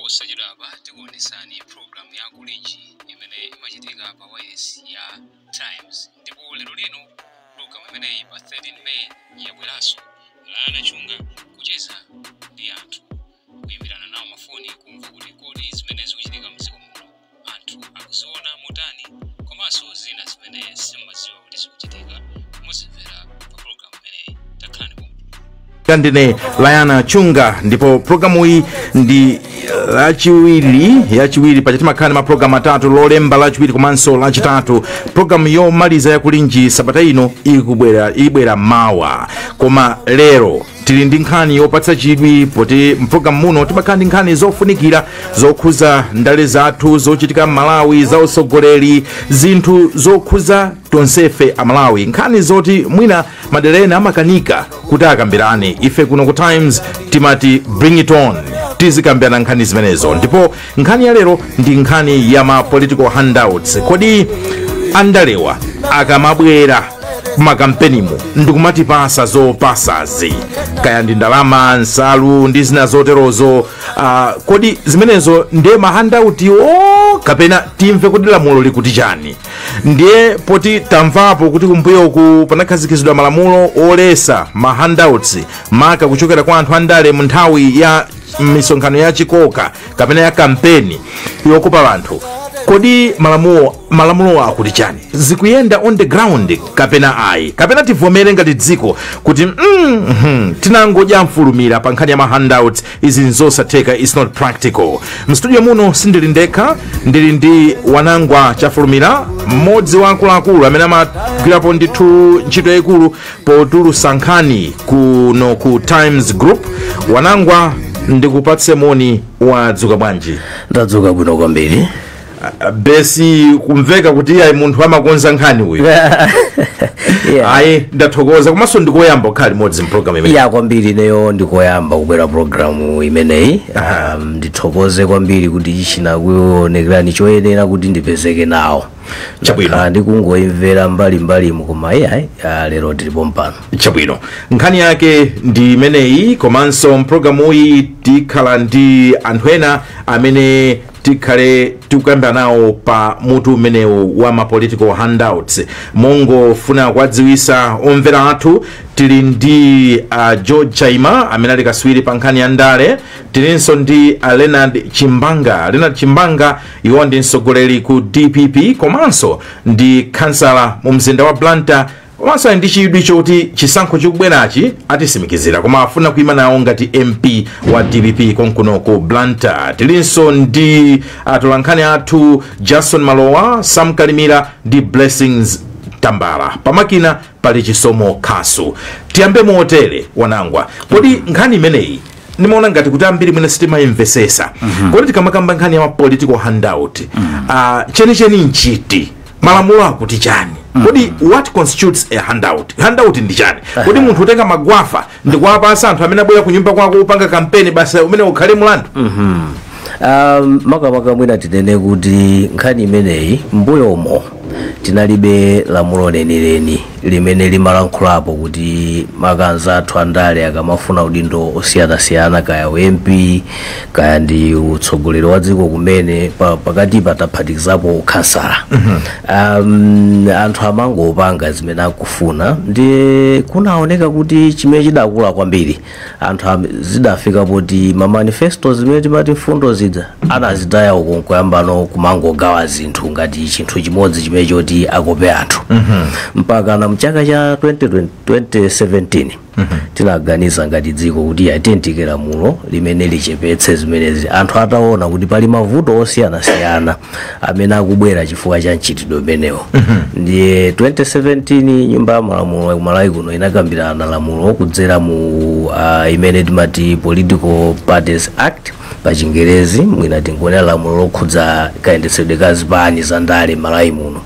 Posachedwapa tikuonesani programu ya Kulinji imene imachitika pa wireless ya Times, ndipo lero lino programu imeneyi pa 13 May yabweranso. Layana Chunga kucheza ndi anthu, kuyimbirana nawo mafoni, kumva kuti kodi zimene zikuchitika mdziko muno anthu akuziona motani, komanso zina zimene simumadziwa kuti zikuchitika muzimvera pa programu imeneyi. Takhalani pomwe. Ndine Layana Chunga, ndipo programu iyi ndi lachiwiri, yachiwiri. Paja timakhala ndi mapulogalamu atatu: Lolemba, Lachiwiri komanso Lachitatu. Programu yomaliza yakulinji sabata ino ikubwera, ibwera mawa. Koma lero tili ndi nkhani yopatsa chidwi, poti mpulogalamu muno timakhala ndi nkhani zofunikira zokhuza ndale zathu, zochitika m'Malawi, za usogoleri, zinthu zokhuza tonsefe Amalawi, nkhani zoti mwina madera ena amakanika kuti akambirane. Ife kuno ku Times timati bring it on, tizikambirana nkhani zimenezo. Ndipo nkhani ya lero ndi nkhani ya ma political handouts. Kodi andalewa akamabwera kumakampenimu ndikumatipasa zopasazi, kaya ndi ndalama, nsalu ndi zina zoterozo, kodi zimenezo ndiye ma handout o, kapena timve kuti lamulo likuti chani? Ndiye poti tamvapo kuti kumbuyoku panakhazikitsidwa malamulo olesa ma handouts, maka kuchokera kwa anthu andale mu nthawi ya misonkhano ya chikoka kapena ya kampeni yokopa anthu, kodi malamulo akuti chani? Zikuyenda on the ground kapena ayi? Kapena tivomere ngati dziko kuti tinangodya mfulumira pa nkhani ya ma handouts, izi nzosatheka, is not practical? Mstudio muno sindili ndekha, ndili ndi Wanangwa Chafulumira, mmodzi wa akuluakulu amene amagwirapo ndithu ntchito yayikulu potulutsa nkhani kuno ku Times Group. Wanangwa, ndikupatse moni, wadzuka bwanji? Ndadzuka bwino kwambiri. Besi kumveka kuti ayi, munthu amakonza nkhani uyu. Ayi, ndathokoza, komanso ndikoyamba kukhala limodzi mpulogalamu imene. Ya, kwambiri, ineyo ndikoyamba kubwera programu imeneyi. Ndithokoze kwambiri kuti chinakuonekerani choyenera kuti ndipezeke nawo. Chabwino. Ndakhala ndikungoimvera mbalimbalimu, koma iyayi, lero tilipo mpano. Chabwino, nkhani yake ndi imeneyi. Komanso mpulogalamu iyi tikhala ndi anthu ena amene tikhale tikukamba nawo pa mutu umenewu wa ma political handouts. Mongofuna kuwadziwisa omvera athu, tili ndi George Chaima amene ali kaswiri pa nkhani ya ndale. Tilinso ndi Leonard Chimbanga. Leonard Chimbanga iwo ndi mtsogoleri ku DPP komanso ndi kansala mu mzinda wa Blantyre, komanso ali ndi chidwi choti chisankho chikubwerachi atisimikizira, koma afuna kuima nawo ngati MP wa DPP konkuno ku Blantyre. Tilinso ndi atolankhani athu Jason Malowa, Sam Kalimira ndi Blessings Tambala. Pamakina pali Chisomo Khasu. Tiyambe motere, Wanangwa, kodi nkhani imeneyi ndimaona ngati kuti ambiri mwina sitimayimvesesa. Kodi tikamakamba nkhani ya ma political handout, chenicheni nchiti? Malamulo akuti chani? Kodi what constitutes a handout? Handout ndi chani? Kodi munthu utenga magwafa ndikuwapasa anthu amene abwera ku nyumba kwako kupanga kampeni, basi umene ukhale mulandu? Makamaka mwina tinene kuti nkhani imeneyi mbuyomo tinalibe lamulo lenileni limene limalankhulapo kuti makanza athu andale akamafuna udindo osiyanasiyana, kaya MP, kaya ndi utsogoleri wa dziko kumene, pakati pataphatikizapo ukhansala, anthu amangopanga zimene akufuna. Ndiye kunaoneka kuti chimene chidakula kwambiri, anthu zidafika poti ma manifesto, zimene timati mfundo zidza, anazitaya uko nkuyambano kumangogawa zinthu ngati chinthu chimodzi chimene choti akope anthu. Mpaka na mchaka cha 2020, 2017 tinaganiza ngati dziko kuti atiyentike lamulo limene lichepetse zimenezi, anthu ataona kuti pali mavuto osiyanasiyana amene akubwera chifukwa cha mchitidwe umenewo. Ndiye 2017 nyumba ya malamulo kumalawi kuno inakambirana lamulo kudzera mu imene timati Political Parties Act pa Chingerezi, mwina tingonena lamulo lokhudza kayendetsedwe ka zipani za ndale m'Malawi muno.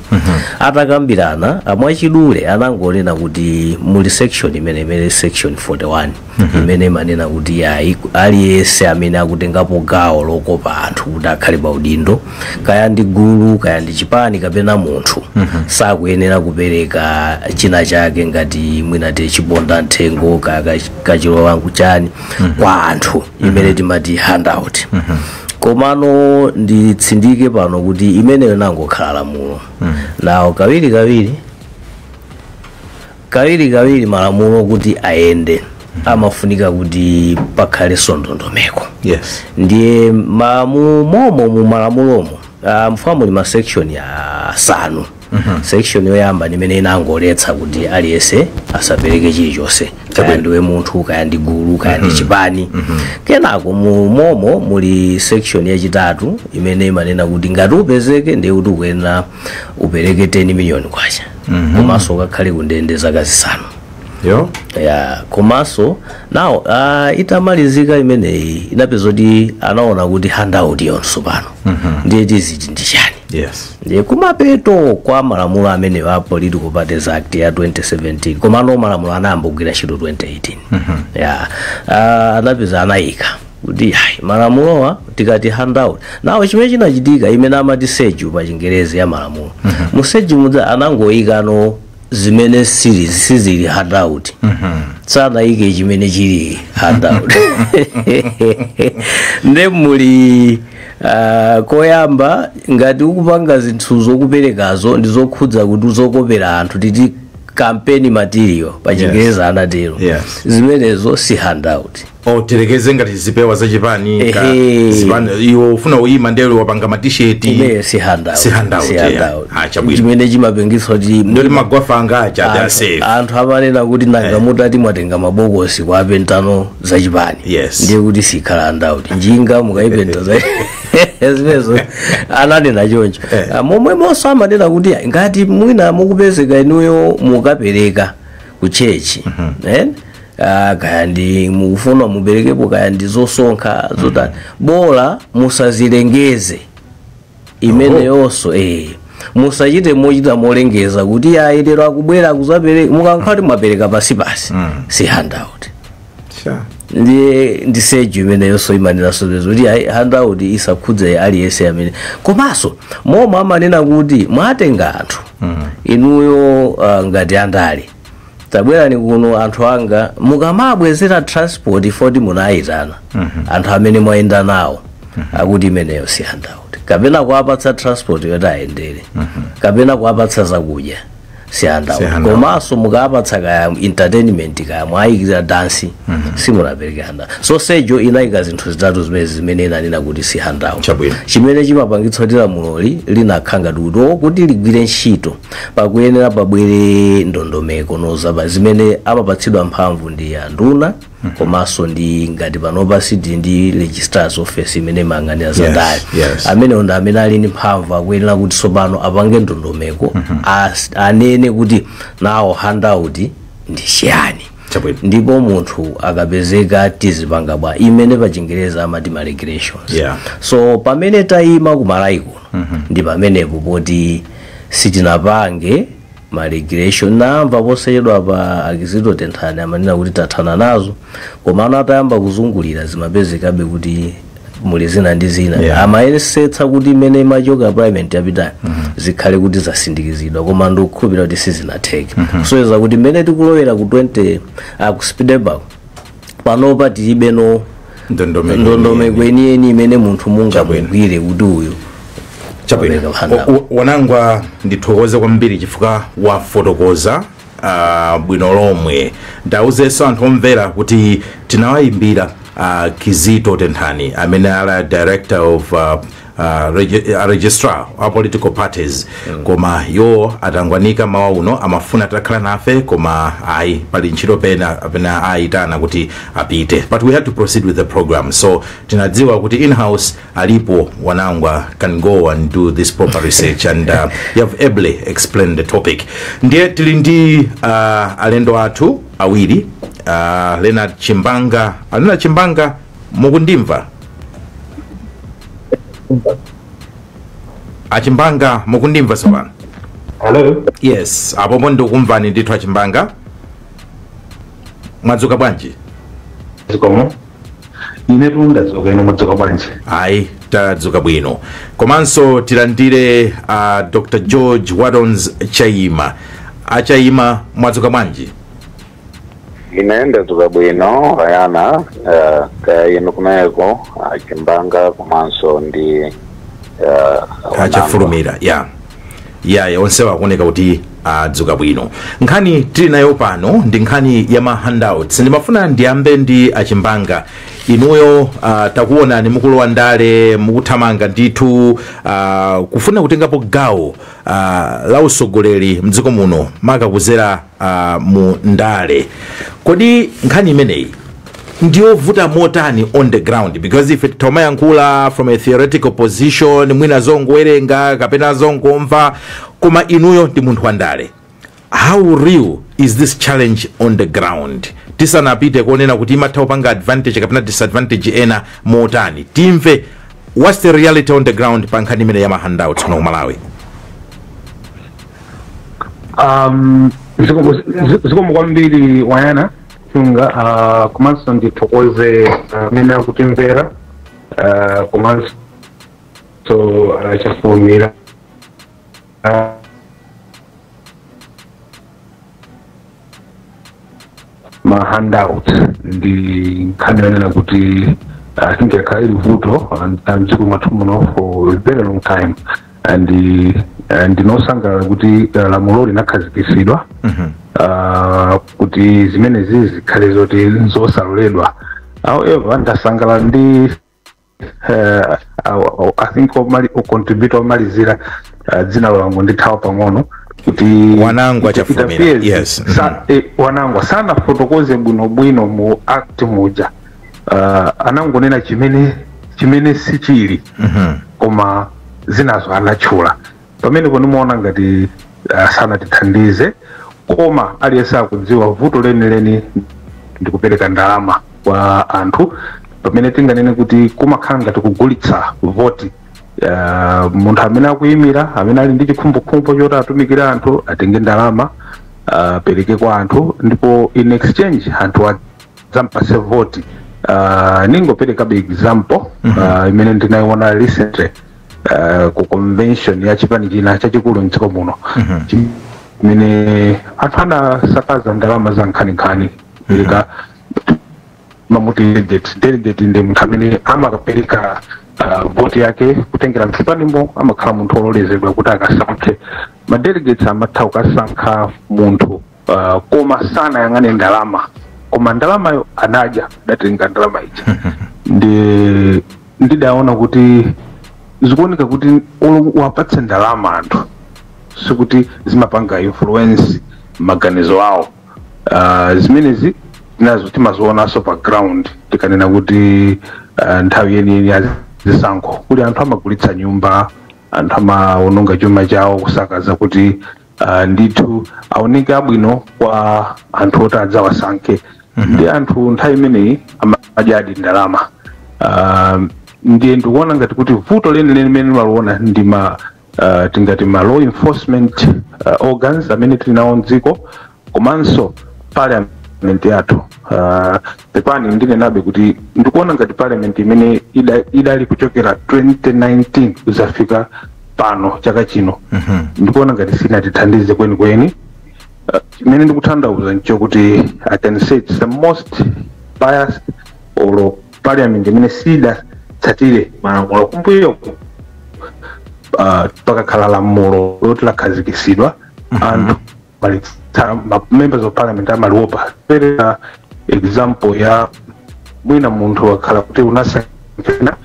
Atakambirana, mwachidule anangonena kuti muli section imene section 41 imene imanena kuti ayi, aliyense amene akutengapo gawo lokopa anthu kuti akhale pa udindo, kaya ndi gulu, kaya ndi chipani kapena munthu, sakuyenera kupereka china chake ngati mwina chiponda mthengo, kaya kachilowangu chani kwa anthu, imene timati handout. Komano nditsindike pano kuti imeneyo nangokhala lamulo. Nawo kawiri kawiri malamulo kuti ayende amafunika kuti pakhalenso ndondomeko. Ndiye momo mu malamulomo mfuna muli ma section asanu. Section yoyamba nimene inangoletsa kuti aliyense asapereke chilichonse, kaya ndiwe munthu, kaya ndi gulu, kaya ndi chipani. Kenako mu momo muli section yachitatu imene imanena kuti ngati upezeke, ndiye kuti ukuyenera upereke 10 million kwacha, komanso ukakhale kundende zaka 5. Yo. Ya, komanso nawo itamalizika imeneyi, inapeza kuti anaona kuti handout yonso pano ndiye tiziti ndi chani? Ndiye kumapeto kwa malamulo amenewa a Political Parties Act ya 2017, komano malamulo anayamba kugwira ntchito 2018 ya, anapeza anayika kuti ayi, malamulowa tikati handout nawo, chimene chinachitika imene amati schedule pa Chingerezi ya malamulo, mu schedule mudza anangoyikano zimene sizili handout, sanayike chimene chili handout. Nde muli koyamba, ngati ukupanga zinthu zokuperekazo ndi zokhudza kuti zokopera anthu, titi campaign material pa Chingereza anatero, zimenezo si handout. O, tilekeze ngati zipewa zachipani Ehe. zipani, iwe ufuna uyima ndelo wapanga matisheti. Imeneyo si handout. Si handout, Si yeah. handout. Ah, chabwino. Chimene chimapangitsa kuti ndoti magwafa anga acha they are safe. Anthu amanena kuti nanga mutati mwatenga mabokosi kwa pentano zachipani, ndiye kuti sikhala handout. Njinga mukayipenta zimenezo, ananena choncho. Ah, momwemonso amanena kuti ngati mwina mukupezeka inuyo mukapereka ku church, eh? Ah, kaya ndi mukufuna muperekepo, kaya ndi zosonkha zotani, bola musazilengeze imeneyonso, musachite mochita molengeza kuti ayi, lero akubwera kuzapereka. Mukankhala kuti mwapereka pasipasi, si handout. Ndiye ndi schedule imeneyonso imanenanso kuti ayi, handout isakhudze aliyense amene. Komanso momwe amanena kuti mwatenga anthu inuyo, ngati andale, tabwerani kuno anthu anga, mukamabwezera transport foti munayitana anthu amene mwayenda nawo, akuti imeneyo si handout. Kapena kuwapatsa transport yoti ayendere, kapena kuwapatsa zakudya, si handout. Si handout. Komanso mukapatsa kaya entertainment, kaya mwayikira dansi, simunapereke handout. So schedule inayika zinthu zitatu zimene inanena kuti si handout. Chabwino. Chimene chimapangitsa kuti lamuloli linakhala ngati kuti kuti ligwire ntchito, pakuyenera pabwere ndondomeko nozapa zimene amapatsidwa mphamvu ndi anduna, komanso ndi ngati panopa sidi ndi registrar's office imene imayang'anira za ndale. Amenewo ndi amene ali ndi mphamvu, akuyenera kuti tsopano apange ndondomeko, anene kuti nawo handout ndi chiyani. Chabwino. Ndipo munthu akapezeka tizipanga bwa, imene pa Chingereza amati ma regulations. So pamene tayima kumalawi kuno ndi pamenepo poti sitinapange ma regulation. Namva posachedwa pa Akizito Tenthani amanena kuti tathana nazo, komano atayamba kuzungulira zimapezekabe kuti muli zina ndi zina. Amayesetsa kuti imene imachoka parliament yapitayo zikhale kuti zasindikizidwa, koma ndikukhulupirira kuti sizinatheke, kusonyeza kuti mmene tikulowera ku 20 ku September panopa tilibeno ndondomeko. Ndondomeko yeniyeni imene munthu mungamugwire kuti uyu Chabwino. wapereka handout. Wanangwa, ndithokoze kwambiri chifukwa wafotokoza bwino lomwe. Ndauzenso anthu omvera kuti tinawayimbira Kizito Tenthani amene ali director of registrar wa political parties, koma iwo atangwanika mawa uno, amafuna atakhala nafe, koma ayi, pali ntchito pena apena ayitana kuti apite, but we had to proceed with the program. So tinadziwa kuti in-house alipo Wanangwa, can go and do this proper research, and you have ably explained the topic. Ndiye tili ndi alendo athu awiri, Leonard Chimbanga. Leonard Chimbanga, mukundimva? Achimbanga, mukundimva tsopano? Hello. Yes, apopo ndikukumvani ndithu. Achimbanga, mwadzuka bwanji? Zikomo. Ine ndadzuka, ine mwadzuka bwanji? Ayi, tadzuka bwino. Komanso tilandire Dr George Wadons Chaima. Achaima, mwadzuka bwanji? Ine ndadzuka bwino, Ayana. Kaya inu kumeneko, Chimbanga komanso ndi Achafulumira, ya, onse akuoneka kuti adzuka bwino. Nkhani tili nayo pano ndi nkhani ya ma handouts. Ndimafuna ndiyambe ndi Achimbanga. Inuyo, takuonani mukulowa ndale, mukuthamanga ndithu, kufuna kutengapo gawo la usogoleri mdziko muno, makakuzera mu ndale. Kodi nkhani imeneyi ndiyovuta motani on the ground? Because ife titamayankhula from a theoretical position, mwina zongowerenga kapena zongomva, koma inuyo ndi munthu wandale, how real is this challenge on the ground? Tisanapite kuonena kuti imatha kupanga advantage kapena disadvantage ena motani, timve what's the reality on the ground pa nkhani imene ya ma handouts kuno ku Malawi. Zikomo kwambiri, Wayana Chunga. Komanso ndithokoze amene akutimvera, komanso Chafulumira. Ma handouts ndi nkhani yonena kuti I think yakhala ili vuto mdziko mwathu muno for a very long time, and ndinosangalala kuti lamulo linakhazikitsidwa kuti zimenezi zikhale zoti nzosaloledwa. However, ndasangalala ndi I think contributor omalizira, dzina langu ndithawa pang'ono, kuti Wanangwa it Chafulumira, appears yes. Wanangwa sanafotokoze bwinobwino mu act muja. Anangonena chimene sichili, koma zinazo anatchula pamene nimaona ngati sanatithandize. Koma aliyense akudziwa vuto lenileni ndikupereka ndalama kwa anthu, pamene tinganene kuti kumakhala ngati kugulitsa voti. Munthu amene akuyimira, amene ali ndi chikhumbokhumbo choti atumikire anthu, atenge ndalama apereke kwa anthu, ndipo in exchange anthu adzampase voti. Ningoperekabe example imene ndinayiona recently ku convention ya chipani china chachikulu mdziko muno, chimene anthu anasakaza ndalama za nkhaninkhani kupereka mamuti delegate. Delegate ndi munthu amene amakapereka voti yake kutengera mchipanimo, amakhala munthu ololezedwa kuti akasankhe. Ma delegates amatha kukasankha munthu, koma sanayang'ane ndalama, koma ndalamayo anadya, adatenga ndalama ija. Ndi ndidaona kuti zikuoneka kuti wapatse ndalama anthu sikuti zimapanga influence maganizo awo. Zimenezi nazo timazionanso pa ground. Tikanena kuti nthawi yeniyeni ya zisankho kuli anthu amagulitsa nyumba, anthu amaononga chuma chawo kusakaza kuti ndithu aoneke abwino kwa anthu oti adzawasankhe. Ndi anthu nthawi imeneyi amadyadi ndalama. Ndiye ndikuona ngati kuti vuto lenileni limene limaliona ndi ma tingati ma law enforcement organs amene tili nawo mdziko, komanso parliament yathu. Pepani, ndinenabe kuti ndikuona ngati parliament imene idali kuchokera 2019 kuzafika pano chaka chino, ndikuona ngati sinatithandize kwenikweni. Chimene ndikutanthauza nchokuti I can say it's the most biased or parliament imene sidatsatire malamulo kumbuyoko. Pakakhala lamulo loti lakhazikitsidwa, anthu ma members of parliament amaliopa. Pereka example ya mwina munthu wakhala kuti unasankhana,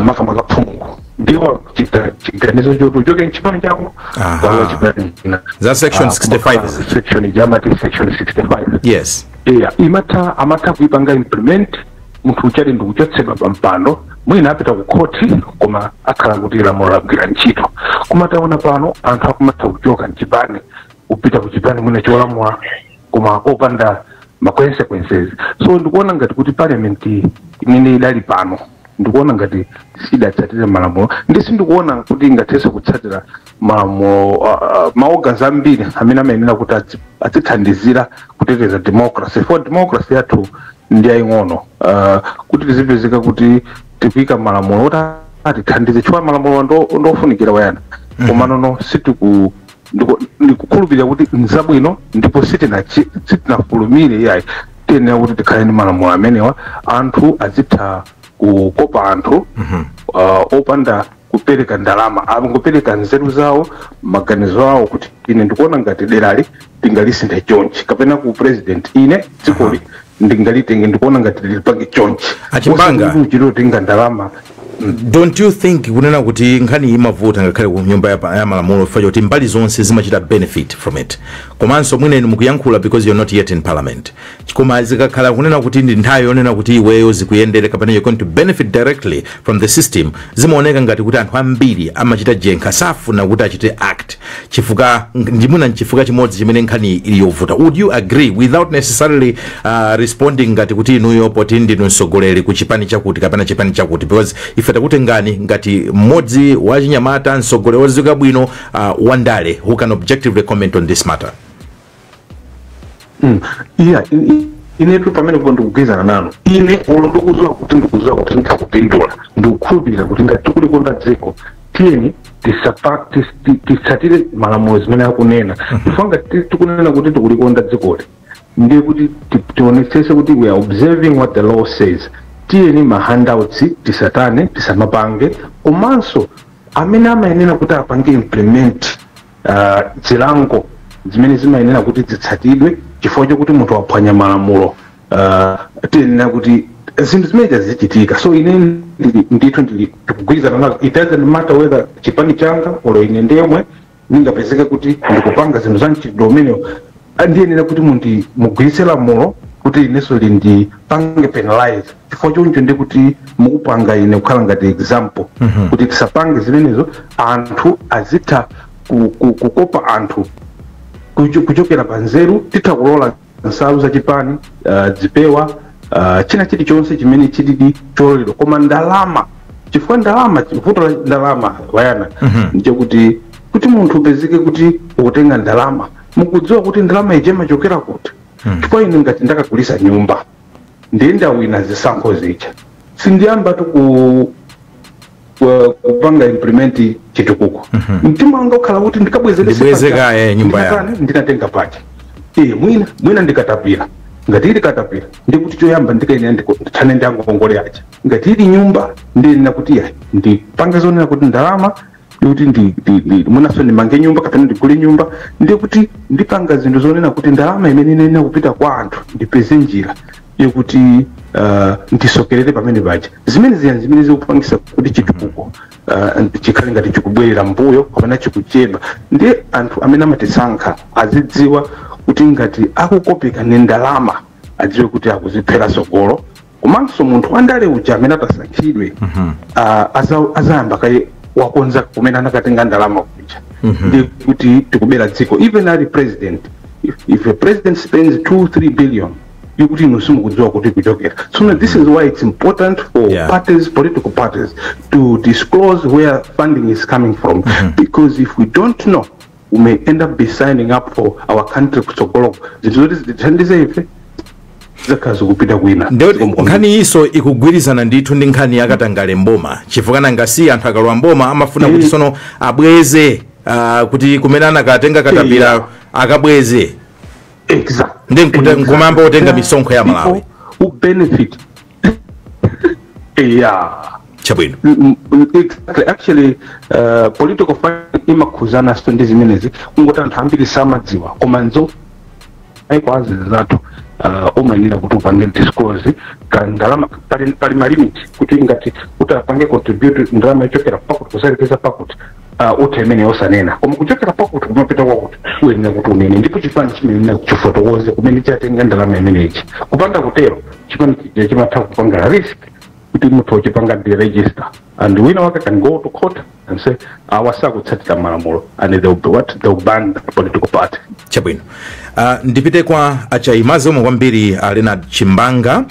makamaka phungu, ndiwo kuchita chiganizo choti uchoke mchipani chako walowa chipani china. Za section 65 Kumakhala section jamati section 65. Yeah, imatha amatha kuipanga implement, munthu uchati ndikuchotsedwa pa mpando, mwina apita ku khoti, koma akhala kuti lamulo lagwira ntchito. Koma taona pano anthu akumatha kuchoka mchipani kupita ku chipani mwina cholamula, koma opanda ma consequences. So ndikuona ngati kuti parliament imene idali pano, ndikuona ngati sidatsatira malamulo, ndi sindikuona kuti ingathenso kutsatira malamulo. Ma organs ambiri amene amayenera kuti azithandizira kuteteza democracy, for democracy yathu ndi yaying'ono, kuti tizipezeka kuti tikuyika malamulo oti atithandize, chifukwa malamulo ndofunikira, Wayana. Koma nono sitiku ndikukhulupirira kuti nzabwino, ndipo sitinafulumire yayi. Tiyenera kuti tikhale ndi malamulo amenewa, anthu azitha kukopa anthu opanda kupereka ndalama, angopereka nzeru zawo, maganizo awo, kuti ine ndikuona ngati derali tingalisinthe chonchi, kapena ku president, ine dzikoli ndingalitenge, ndikuona ngati lilipange chonchi. Achimbanga. Osati kuti uchitotenga ndalama. Don't you think kunena kuti nkhani imavuta ngakhale ku Nyumba ya Malamulo chifukwa choti mbali zonse zimachita benefit from it? Komanso mwina inu mukuyankhula because you're not yet in parliament, koma zikakhala kunena kuti ndi nthawi yonena kuti iweyo zikuyendere kapena you're going to benefit directly from the system, zimaoneka ngati kuti anthu ambiri amachita jenkha, safuna kuti achite act, chifukwa ndimuna nchifukwa chimodzi chimene nkhani ili yovuta. Would you agree, without necessarily responding ngati kuti inuyo poti ndinu mtsogoleri ku chipani chakuti kapena chipani chakuti, because ife takutengani ngati mmodzi wa chinyamata, mtsogoleri wodziwika bwino wandale who can objectively comment on this matter? Yeah, inetu pamenepo ndikugwirizana nanu. Ine olo ndikudziwa kuti ndikakupindula, ndikukhulupirira kuti ngati tikulikonda dziko, tiyeni titsatire malamulo zimene akunena, chifukwa ngati tikunena kuti tikulikonda dzikoli, ndiye kuti tionetsetse kuti we are observing what the law says. Tiyeni ma handouts tisatane, tisamapange. Komanso amene amayenera kuti apange implement zilango zimene zimayenera kuti zitsatidwe chifukwa chokuti munthu waphwanya malamulo, tiyenera kuti zinthu zimene zichitika. So ine ndithu ndili tikugwirizana nazo. It doesn't matter whether chipani changa olo ine ndemwe ndingapezeke kuti ndikupanga zinthu za mchitidwe umenewo, ndiyenera kuti mundi mugwiritse lamulo kuti inenso lindipange penalize, chifukwa choncho ndi kuti mukupanga ine kukhala ngati example kuti tisapange zimenezo. Anthu azitha kukopa anthu kuchokera pa nzeru. Titha kulola nsalu zachipani, zipewa, china chilichonse chimene chilili chololedwa, koma ndalama, chifukwa ndalama, vuto la ndalama wayana ndichokuti kuti munthu upezeke kuti ukutenga ndalama, mukudziwa kuti ndalama ije imachokera kuti? Chifukwa ine ngati ndakagulisa nyumba, ndiye ndawina zisankho zija, sindiyamba tu kupanga implement chitukuko. Mtima wanga ukhala kuti ndikabwezerese Ndibweze paja. Kaye nyumba yanga. Ndinatenga paja. Mwina ndikatapira, ngati ili katapira, ndikuti choyamba ndikayenera ndithane ndi angongole aja. Ngati ili nyumba, ndiyenera kuti ya ndipange zonena kuti ndalama ndikuti mwinaso ndimange nyumba kapena ndigule nyumba, ndikuti ndipanga zinthu zonena kuti ndalama imene inenera kupita kwa anthu ndipeze njira yokuti ndisokerere pamene paja. Zimene ziya zimene zikupangisa kuti chitukuko chikhale ngati chikubwerera mbuyo kapena chikuchepa. Ndiye anthu amene amatisankha azidziwa kuti ngati akukopeka ndi ndalama, adziwe kuti akuziphera sogolo. Komanso munthu wandale uja amene atasankhidwe azayamba kaye wakonza kumene anakatenga ndalama kuja. Ndi kuti tikubera dziko. Even ali president, if a president spends 2 3 billion yokuti inu simukudziwa kuti kuchokera, so now this is why it's important for parties, political parties, to disclose where funding is coming from, because if we don't know, we may end up be signing up for our country kutsogoloko zinthu zoti zitithandize ife zakhala zikupita kwina. Ndiyo nkhani iso ikugwirizana ndithu ndi nkhani yakatangale mboma, chifukwa nangasi anthu akalowa mboma amafuna kuti sono abweze, kuti kumene anakatenga katapira akabweze. Exactly. Ndi nkumamba kutenga misonkho ya Malawi. People who benefit, yeah. Chabwino. Exactly. Actually, political funding imakhuzana ndi zimenezi, kungoti anthu ambiri samadziwa. Koma nzo aiko azizathu, umayenera kuti upange disclose ka ndalama. Pali ma limit kuti ngati kuti apange contribute ndalama ichokera pakuti kusalekeza pakuti, utha imene osanena, koma kuchokera pakuti kumapita kwakuti uyenera kuti unene, ndipo chipani chimenena chifotokoze kumene chatenga ndalama imeneyi. Kupanda kutero, chipani chija chimatha kupanga risk kuti munthu uchipanga deregister, and wina wake can go to court and say awa sakutsatira malamulo, and they will be what? They will ban the political party. Chabwino. Ndipite kwa Achaima. Zomwe kwambiri, Leonard Chimbanga.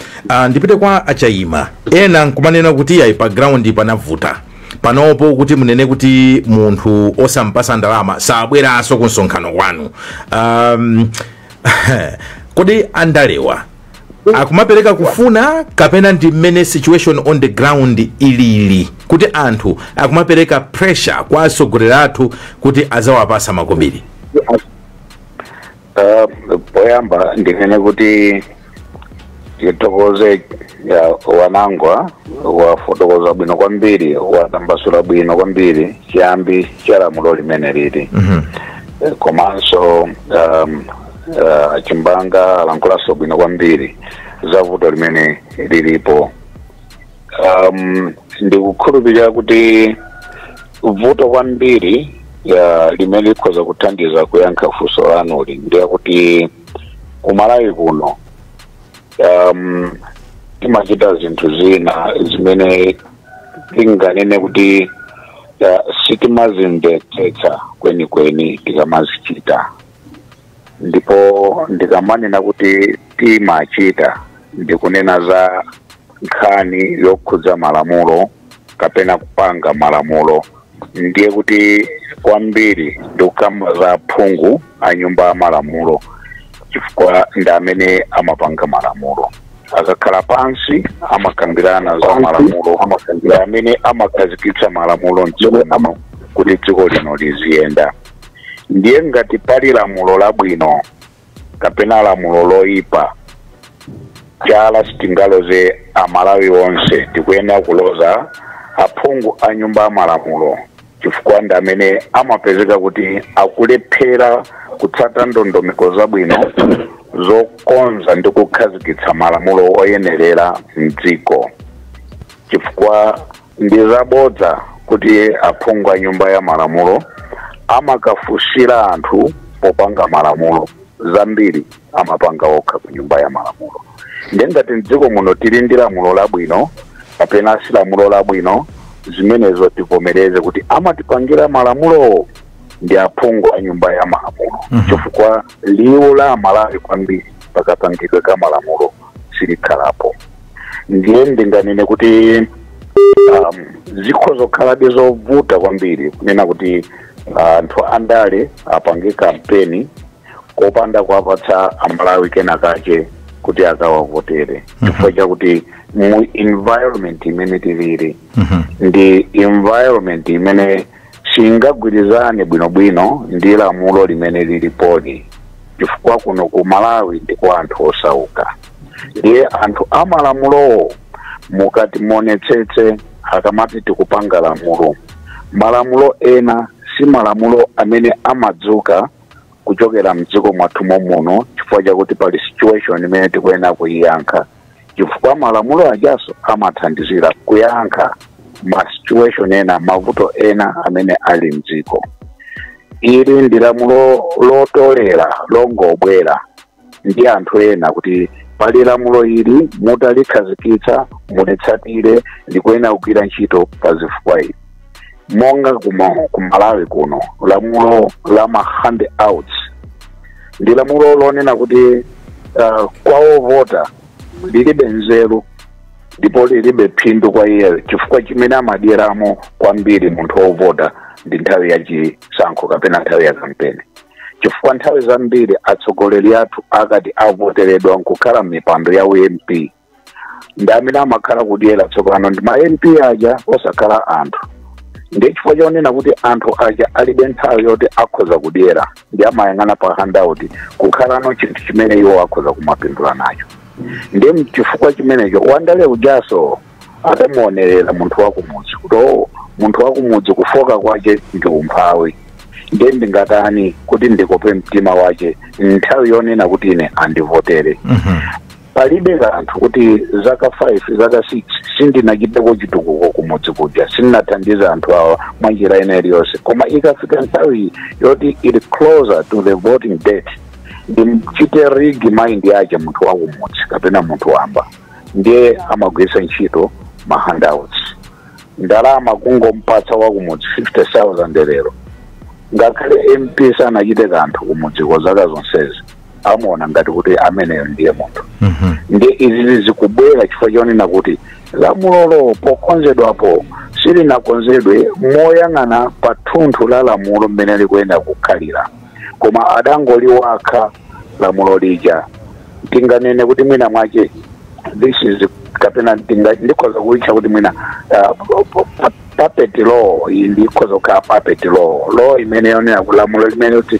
Ndipite kwa Achaima. Ena nkumanena kuti ayi, pa ground panavuta panopo kuti munene kuti munthu osampasa ndalama sabweranso ku msonkhano kwanu. Kodi andalewa akumapereka kufuna kapena ndi mmene situation on the ground ilili, kuti anthu akumapereka pressure kwa atsogoleri athu kuti azawapasa makobiri? Poyamba ndinene kuti Titokoze ya wanangwa wafotokoza bwino kwambiri, watambasula bwino kwambiri chiyambi cha lamulo limene lili. Komanso Chimbanga alankhulanso bwino kwambiri za vuto limene lilipo. Ndikukhulupirira kuti vuto kwambiri ya limene likhoza kuthandiza kuyankha funso lanuli ndiye kuti kuMalawi kuno timachita zinthu zina zimene tinganene kuti sitimazimvetsetsa kwenikweni tikamazichita. Ndipo ndikamanena kuti timachita, ndikunena za nkhani yokhudza malamulo kapena kupanga malamulo. Ndiye kuti kwambiri ndikukamba za phungu a nyumba ya malamulo, chifukwa ndi amene amapanga malamulo. Akakhala pansi amakambirana za malamulo, ndi amene amakhazikitsa malamulo mdziko muno kuti dziko lino liziyenda. Ndiye ngati pali lamulo labwino kapena lamulo loyipa, chala sitingaloze Amalawi onse, tikuyenera kuloza aphungu a nyumba ya malamulo, chifukwa ndi amene amapezeka kuti akulephera kutsata ndondomeko zabwino zokonza ndi kukhazikitsa malamulo oyenerera mdziko. Chifukwa ndi zabodza kuti aphungu a nyumba ya malamulo amakafunsira anthu popanga malamulo. Zambiri amapanga okha ku nyumba ya malamulo. Ndiye ngati mdziko muno tili ndi lamulo labwino kapena si lamulo labwino, zimenezo tivomereze kuti amatipangira malamulowo ndi aphungu a nyumba ya malamulo, chifukwa liwu la Amalawi kwambiri pakapangidwe ka malamulo silikhalapo. Ndiye ndinganene kuti zikhoza kukhalabe zovuta kwambiri kunena kuti anthu andale apange kampeni kopanda kuwapatsa Amalawi kenakache kuti akawavotere, chifukwa chakuti mu environment imene tilili ndi environment imene singagwirizane bwinobwino ndi lamulo limene lilipoli, chifukwa kuno ku Malawi ndi kwa anthu osauka. Ndiye anthu amalamulowo, mukati muonetsetse, akamati tikupanga lamulo, malamulo ena si malamulo amene amadzuka kuchokera mdziko mwathu muno chifukwa chakuti pali situation imene tikuyenera kuyiyankha, chifukwa malamulo ajaso amathandizira kuyankha ma situation ena, mavuto ena amene ali mdziko. Ili ndi lamulo lotolera longobwera ndi anthu ena kuti pali lamulo ili, mutalikhazikitsa mulitsatire, likuyenera kugwira ntchito pa zifukwa ili. Monga ku Malawi kuno lamulo la ma handouts ndi lamulo lonena kuti kwa ovota lilibe nzeru ndipo lilibe phindu kwa iye, chifukwa chimene amadyeramo kwambiri munthu wovota ndi nthawi yachisankho kapena nthawi ya kampeni, chifukwa nthawi zambiri atsogoleri athu akati avoteredwa nkukhala m'mipando ya uMP, ndi amene amakhala kudyera tsopano ndi ma MP aja, osakhala anthu. Ndi chifukwa chonena kuti anthu aja alibe nthawi yoti akhoza kudyera, ndi amayang'ana pa handout kukhalano chinthu chimene iwo akhoza kumapindula nacho. Ndi chifukwa chimenecho wandale ujaso atamuonerera munthu wakumudzi kuti, "Oh, munthu wakumudzi kufoka kwache ndi umphawi, ndiye ndingatani kuti ndikope mtima wache nthawi yonena kuti ine andivotere? Palibe kanthu kuti zaka 5, zaka 6 sindinachiteko chitukuko kumudzi kuja, sindinathandiza anthu awa mwa njira ina iliyonse, koma ikafika nthawi yoti ili closer to the voting date, ndimchite rig mind yache munthu wakumudzi kapena munthu wamba." Ndiye amagwiritsa ntchito ma handouts, ndalama kungompatsa wakumudzi 50,000 lero, ngakhale MP sanachite kanthu kumudziko zaka zonsezi, amaona ngati kuti ameneyo ndiye munthu. Ndi izi zikubwera chifukwa chonena kuti lamulolo pokonzedwapo silinakonzedwe moyang'ana pa thunthu la lamulo mmene likuyenda kukhalira, koma adangoliwakha lamulo lija. Tinganene kuti mwina mwache this is, kapena ndikhoza kuitcha kuti mwina puppet law. Iyi ndikhoza kukhala puppet law, law imene yonena kulamulo limene kuti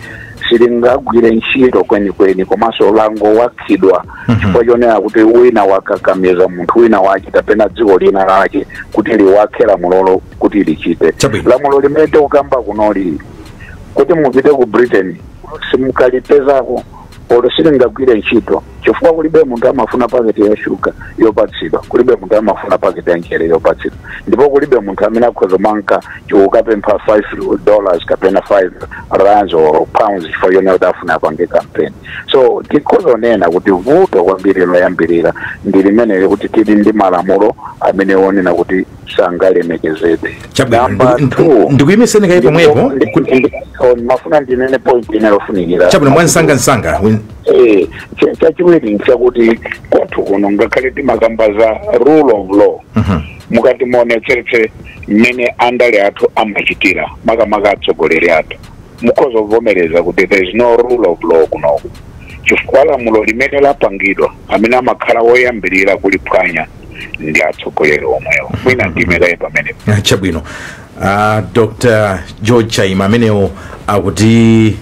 Silingagwire ntchito kwenikweni, komanso langowakhidwa chifukwa chonena kuti wina wakakamiza munthu wina wache kapena dziko lina lake kuti liwakhe lamulolo kuti lichite. Lamulo limene tikukamba kunoli, kuti mupite ku Britain simukalipezako, olo silingagwire ntchito, chifukwa kulibe munthu amafuna paketi ya shuga yopatsidwa, kulibe munthu amafuna paketi ya mchere yopatsidwa, ndipo kulibe munthu amene akhoza manka ukapempha $5 kapena 5 rands or pounds chifukwa chonena kuti afuna apange campaign. So tikhoza kunena kuti vuto kwambiri loyambirira ndi limeneli, kuti tili ndi malamulo amene onena kuti sangalemekezedwe. Chabwino. Number two, Ndikuyimiseni kayi pomwepo. Mafuna ndinene point ine lofunikira. Chabwino, mwansangansanga. Chachiwiri nchakuti kwathu kuno, ngakhale timakamba za rule of law, mukati muonetsetse mmene andale athu amachitira, makamaka atsogoleri athu, mukhoza kuvomereza kuti there is no rule of law kunoku, chifukwa lamulo limene lapangidwa, amene amakhala woyambirira kuliphwanya ndi atsogoleri omwewo. Mwina ndimekaye pamenepo. Chabwino. Dr George Chaima amenewo akuti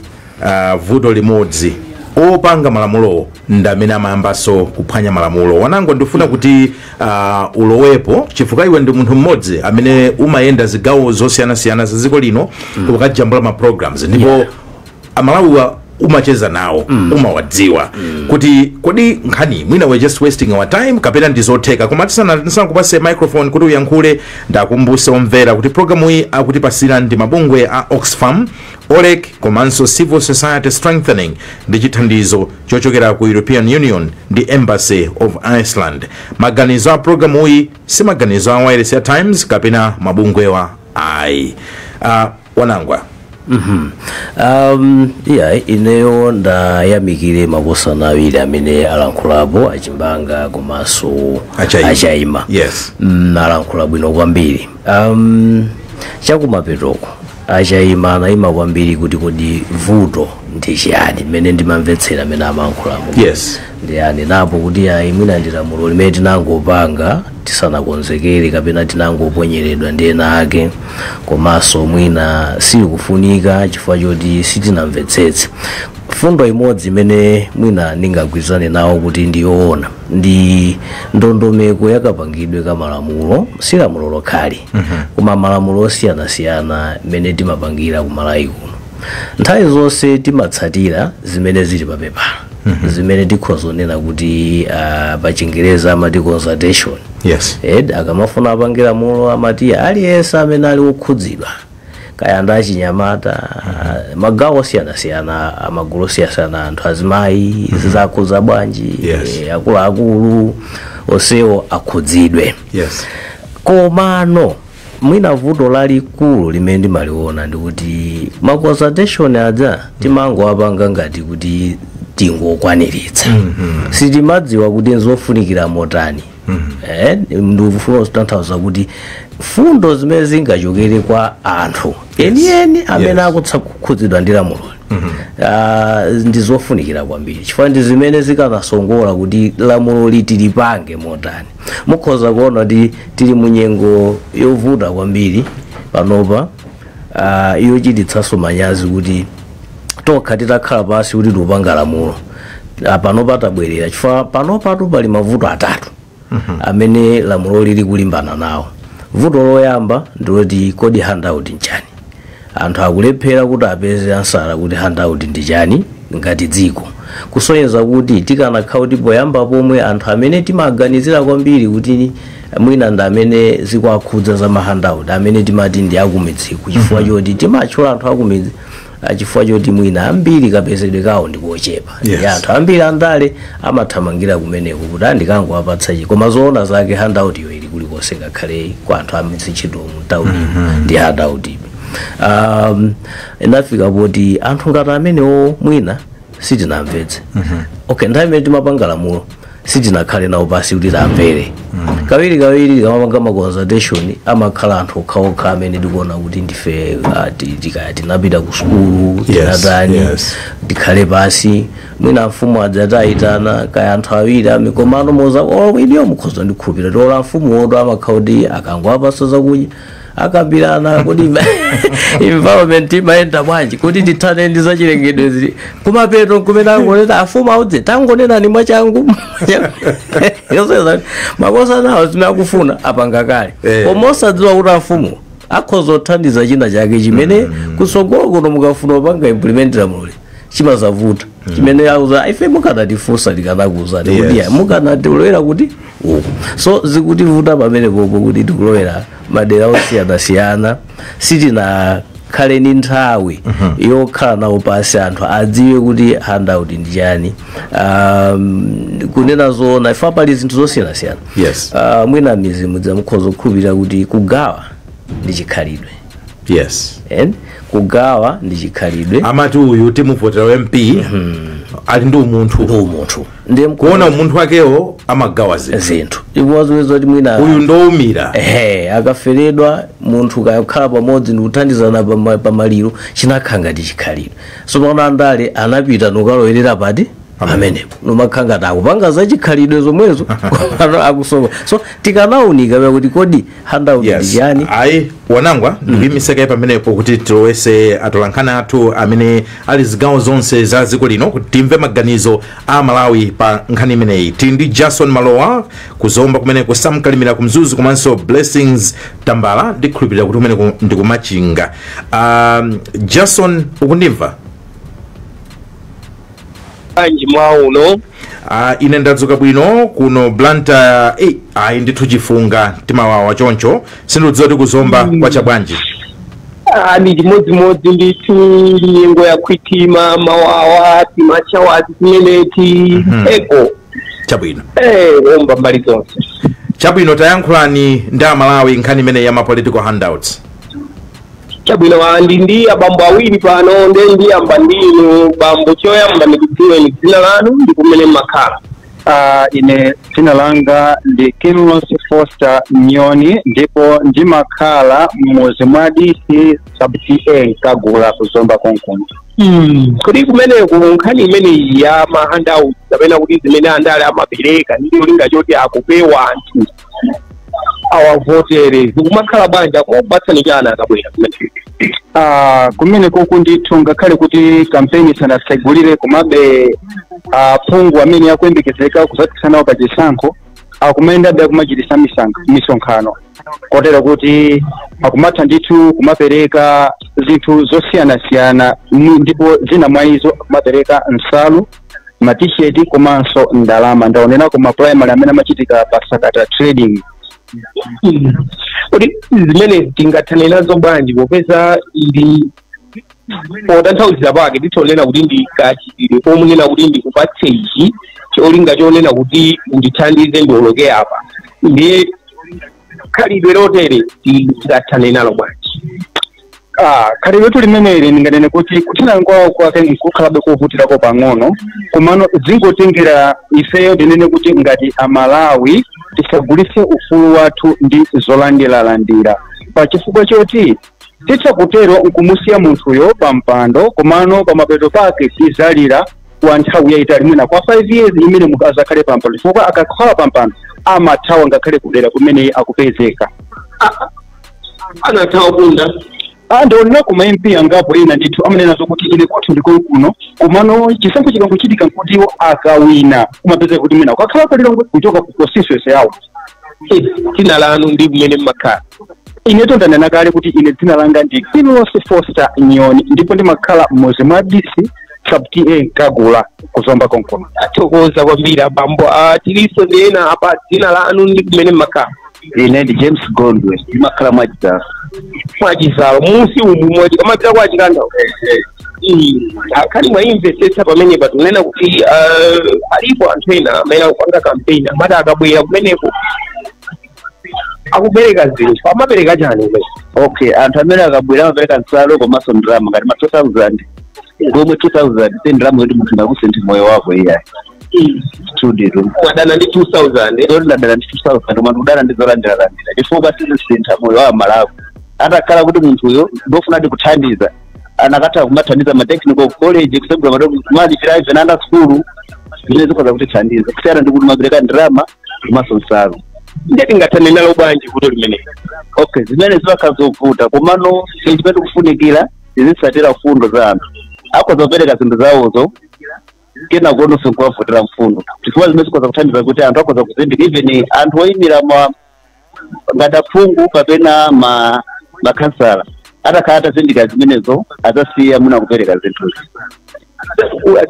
vuto limodzi, opanga malamulowo ndi amene amayambanso kuphwanya malamulo. Wanango, ndifuna kuti ulowepo, chifukwa iwe ndi munthu mmodzi amene umayenda zigawo zosiyanasiyana za dziko lino ukajambula ma programs, ndipo Amalawiwa umacheza nawo, umawadziwa kuti kodi nkhani mwina we're just wasting our time kapena ndizotheka. Koma tisanakupase microphone kuti uyankhule, ndakumbuse omvera kuti programu iyi akutipasira ndi mabungwe a Oxfam, OLEC komanso Civil Society Strengthening, ndi chithandizo chochokera ku European Union ndi Embassy of Iceland. Maganizo a programu iyi si maganizo a wireless ya Times kapena mabungwewa ayi. Wanangwa. Yeah, ineyo ndayamikire makosana awiri amene alankhulapo, Achimbanga komanso Achaima. Achaima. Alankhula bwino kwambiri. Chakumapetoko Achaima anayima kwambiri kuti kodi vuto ndi chiyani, mmene ndimamvetsera amene amayankhulamo, ndiyani napo kuti ayi, mwina ndi lamulo limene tinangopanga tisanakonzekere kapena tinangoponyeredwa ndi ena ake, komanso mwina silikufunika chifukwa choti sitinamvetsetse. Fundo imodzi imene mwina ndingagwirizane nawo kuti ndiyoona ndi ndondomeko yakapangidwe ka malamulo, si lamulo lokhali koma malamulo osiyanasiyana imene timapangira ku Malawi kuno. Nthawi zonse timatsatira zimene zili papepala, zimene tikhoza kunena kuti pa Chingereza amati consultation. Ed akamafuna apange lamulo amati aliyense amene ali wokhudzidwa, kaya ndi achinyamata, magawo osiyanasiyana, amagulu osiyanasiyana, anthu azimayi, zizakhudza bwanji, akuluakulu, onsewo akhudzidwe. Komano mwina vuto lalikulu limene ndimaliona ndikuti ma consultation aja timangowapanga ngati kuti tingokwaniritsa, sitimadziwa kuti nzofunikira motani. Ndikufuna kutanthauza kuti fundo zimene zingachokere kwa anthu enieni amene akukhudzidwa ndi lamuloli ndi zofunikira kwambiri, chifukwa ndi zimene zikanasongola kuti lamulo liti lipange motani. Mukhoza kuona kuti tili munyengo yovuta kwambiri panopa, yochititsanso manyazi kuti tokha titakhala pasi kuti tikupanga lamulo, panopa tabwerera, chifukwa panopatu pali mavuto atatu amene lamulo lili kulimbana nawo. Vuto loyamba ndiloti kodi handout nchani? Anthu akulephera kuti apeze answer kuti handout ndi chani ngati dziko, kusonyeza kuti tikanakhala kuti poyamba pomwe anthu amene timaganizira kwambiri kuti mwina ndi amene zikuwakhudza za ma handout, amene timati ndi akumidziko, chifukwa choti timatchula anthu akumidzi chifukwa choti mwina ambiri kapezedwe kawo ndikochepa. Ndi anthu ambiri andale amathamangira kumeneko kuti andikangowapatsa chi, koma zoona zake handout yo ili kulikonse, ngakhale kwa anthu amizintchito mu tawuni ndi handout ibe. Inafika poti anthu ngati amenewo mwina sitinamvetse. Okay, nthawi imene timapanga lamulo sitinakhale nawo pasi kuti tamvere. Kawiri kawiri tikamapanga ma consultation amakhala anthu okhaokha amene tikuona kuti ndife tikaya tinapita ku sukulu, tinatani, tikhale pasi, mwina mfumu adzatayitana kaya anthu awiri amikomano moza olo iniyo mukhoza ndikhulupirira tola mfumu woto amakhala kuti akangowapasa zakudya. Akambirana kuti environment imayenda bwanji, kuti tithane ndi zachilengedwe zili kumapeto, kumene angonena afumu audze tangonenani mwachangu. Makosa nawo zimene akufuna apanga kale, koma osadziwa kuti afumu akhoza kuthandiza china chake chimene kutsogolo kuno mukafuna kupanga implement lamuloli chimazavuta, chimene auza ife mukanatifunsa tikanakuuzani kuti mukanatiulowera kuti uku. So zikutivuta pamene popo kuti tikulowera madera osiyanasiyana. Sitinakhale ni nthawi yokhala nawo pasi anthu adziwe kuti handout ndi chani. Kunena zoona, ife pali zinthu zosiyanasiyana. Mwina mizimu dzamukhoza kukhulupirira kuti kugawa ndi chikhalidwe. En kugawa ndi chikhalidwe. Amati uyu timuvotera MP, ali ndi umunthu. Ndi umunthu, ndiye kuona umunthu wakewo amagawa zinthu. Zinthu ipoziwezo kuti mwina uyu ndowumira. Ehe, akaferedwa munthu kakhala pamodzi ndikuthandizana pamaliro, chinakhala ngati chikhalidwe. So pano andale anapita nukalowerera pati pamenepo, nomakhala ngati akupanga za chikhalidwe zomwezo akusowa. So tikanaunika pa kuti kodi handout ndi chani. Ayi, wanangwa, ndikuyimiseka pamenepo kuti tilowese atolankhani athu amene ali zigawo zonse za dziko lino kuti timve maganizo a Malawi pa nkhani imeneyi. Tili ndi Jason Malowa kuzomba kumeneko, Samkalimira ku Mzuzu, komanso Blessings Tambala, ndikhulupirira kuti kumeneko ndikumachinga. Jason, ukundimva? Anji mwauno? Ine ndadzuka bwino kuno Blantyre. Ayi ndithu, chifunga timawawa choncho. Sindikudziwa kuti kuzomba kwacha bwanji? Ah, ndi chimodzimodzi ndithu, nyengo yakhwitima, mawawa timachawazi timeneti eko. Chabwino. Omba mbali zonse. Chabwino, tayankhulani ndi Amalawi nkhani imeneyi ya ma political handouts. Chabwino, andi ndi abambo awiri pano, nde ndiyamba ndinu bambo. Choyamba ndikudziweni dzina lanu ndi kumene mmakhala. Ine dzina langa ndi Kinlos Foster Nyoni, ndipo ndimakhala m'muzi mwa DC sub TA Kagula, kuzomba konkuno. Kodi kumeneku nkhani imeneyi ya ma handouts, kapena kuti zimene andale amapereka ndi cholinga choti akupewa anthu awavotere, zikumakhala bwanji? Akumakupatsani chani akabwera kumene? Kumene kuku ndithu, ngakhale kuti kampeni isanasegulire, komabe aphungu amene akuyembekezeka kuzapikisanawo pa chisankho akumayendabe akumachitisa misonkhano, kotero kuti akumatha ndithu kumapereka zinthu zosiyanasiyana, ndipo zina mwa izo akumapereka nsalu, ma T-shirt komanso ndalama. Ndaonerako ma primary amene amachitika pa Sakata Trading. Kodi zimene tingathane nazo bwanji, popeza ndi potanthauzira pake titonena kuti ndi kachitidwe komunena kuti ndikupatse ichi cholinga chonena kuti undithandize ndiwoloke apa? Ndiye khalidwe lotere tingathane nalo bwanji? Khalidwe letu limeneli ndinganene kuti kuthana kwawo kwake nkukhalabe kovutirako pang'ono, komano zingotengera ifeyo. Ndinene kuti ngati Amalawi tisagulitse ufulu wathu ndi zolandiralandira, pa chifukwa choti titha kutero nkumusiya munthuyo pa mpando, komano pamapeto pake tizalira kwa nthawi yayitali, mwina kwa 5 years imene munthu azakhale pa mpando, chifukwa akakhala pa mpando amathawa ngakhale kudera kumene akupezeka. Anathawa kunda? Ndionera kuma MP angapo ena ndithu amanena zokuti ine kwathu ndiko kuno, komano chisankho chikangochitika nkutiwo akawina kumapezeka kuti mwina ukakhala palilongwe kuchoka ku constituency yawo. Dzina lanu ndi kumene mmakhala? Ineto ndanena kale kuti ine dzina langa ndi Kinlos Foster Nyoni, ndipo ndimakhala m'muzi mwa DC sub TA Kagula, kuzomba konkuno. Athokoza kwambiri abambo. Tiliso ndi ena apa. Dzina lanu ndi kumene mmakhala? Ine ndi James Gondwe, ndimakhala Mwachizalo. Mwachizalo musi umu mwachi kamapita kwa Chikanda. Akhali mwayimvetsetsa pamenepa, tikunena kuti alipo anthu ena amene akupanga campaign, amati akabwera kumeneko akupereka zinthu. Amapereka chani kumene? Okay, anthu amene akabwera amapereka nsalu komanso ndalama ngati ma 2000, ngomwe 2000 si ndalama yoti munthu ndakusintha moyo wako, iyayi, studio. Mwadana ndi 2000? Zoti ndadana ndi 2000, koma ndikudana ndi zolandiralandira, chifukwa sizisintha moyo wa Malawi. Atakhala kuti munthuyo ndofuna kuthandiza, anakatha kumathandiza ma technical college, kusegula kumalipira even ana sukulu, zimene zikhoza kutithandiza, kusiyana ndi kuti mapereka ndalama komanso nsalu. Ndiye tingathane nalo bwanji vuto limeneli? Okay, zimene zimakhala zovuta, komano chimene tikufunikira tizitsatira mfundo za anthu. Akhoza kupereka zinthu zawozo, kena kuononso nkuwavotera mfundo, chifukwa zimene zikhoza kuthandiza kuti anthu akhoza kuzindikira, even anthu oyimira ma ngati aphungu kapena ma makhansala atakhala atazindikira zimenezo, adzasiya mwina kupereka zinthuzi.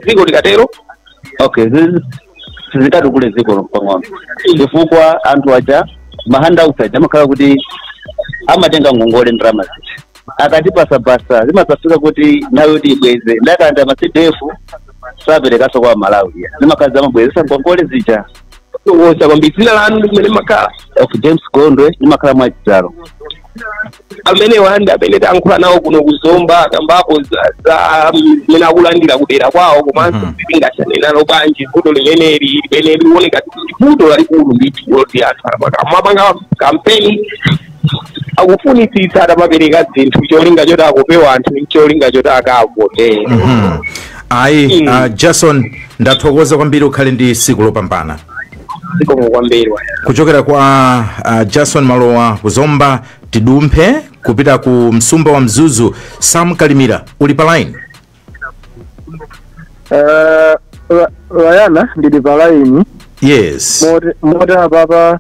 Dziko likatero? Okay, sizikatukule dziko pang'ono, chifukwa anthu aja ma handouts aja amakhala kuti amatenga ngongole, ndalama zija akatipasapasa zimadzafika kuti nthawi yoti ibweze, ndakanda ma CDF saperekanso kwa Malawi, zimakhala zamabwezesa ngongole zija. Wosa kwambiri. Dzina lanu ndi kumene makhala? Okay, James Gondwe, ndimakhala Mwachitalo. Amene wanda amene tayankhula nawo kuno kuzomba akambapo za zimene akulandira kudera kwawo, komanso tingathane nalo bwanji vuto limeneli limene likuoneka kuti vuto lalikulu ndithu, loti anthu amapanga kampeni akufunitsitsa atamapereka zinthu cholinga choti akopewa anthu, cholinga choti akavotere. Ayi, Jason, ndathokoza kwambiri, ukhale ndi tsiku lopambana. Zikomo kwambiri. Kuchokera kwa Jason Malowa kuzomba, tidumphe kupita ku msumba wa Mzuzu. Sam Kalimira, uli pa line? Rayana, ndili pa line. Yes. Moti apapa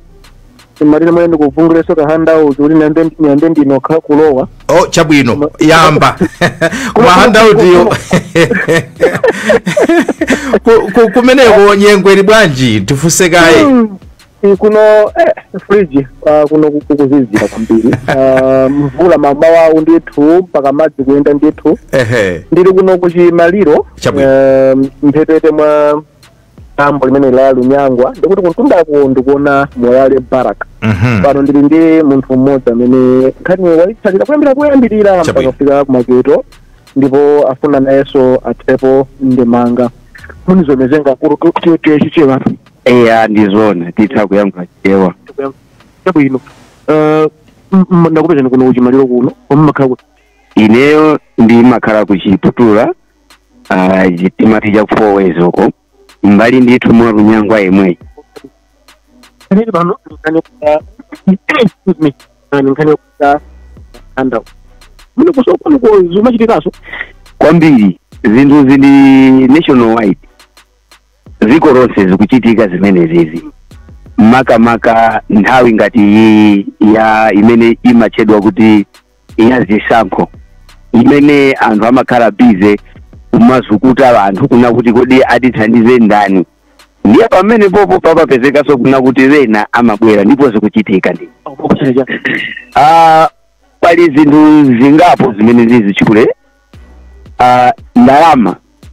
imatine mwene ndikuvunguleso ka handout kuti niyambe ndinokha kulowa. Oh, chabwino, yamba kuma handout yo. Kumeneko nyengo ili bwanji? Tifuse kaye. Kuno fridge, kuno kukuzizira kwambiri. Mvula mamawa ndithu mpaka madzi kuyenda ndithu. Ndili kuno kuchimaliro, mphepete mwa dambo limene la Lunyangwa, ndikuti kuntundako ndikuona Moyale Barrack. Pano ndili ndi munthu mmodzi amene nkhani wayitsatira kuyambira kuyambirira mpaka kufika kumapeto, ndipo afuna nayenso athepo ndemanga. Munizomezenga kuru tichichewa? Eya, ndizona, titha kuyankha Chewa. Chabwino. Ndakupezani kuno kuchimaliro kuno, koma makhala kuti? Ineyo ndimakhala kuchiputula, timati cha Four Ways uko, mbali ndithu mwa Lunyangwa yemwe. Nkhani pano nkhani yokuta, excuse me, nkhani yokuta handout muno kusokoni ko zimachitikaso? Kwambiri, zinthu zili national wide, dziko lonse zikuchitika zimenezizi, makamaka nthawi ngati iyi ya imene imatchedwa kuti ya zisankho, imene anthu amakhala busy kumazukuta anthu kuna kuti kodi atithandize ndani. Ndiye pamene popo papapezekanso kuna kuti wena amabwera, ndipo zikuchitika ndi pali zinthu zingapo zimene zizichule.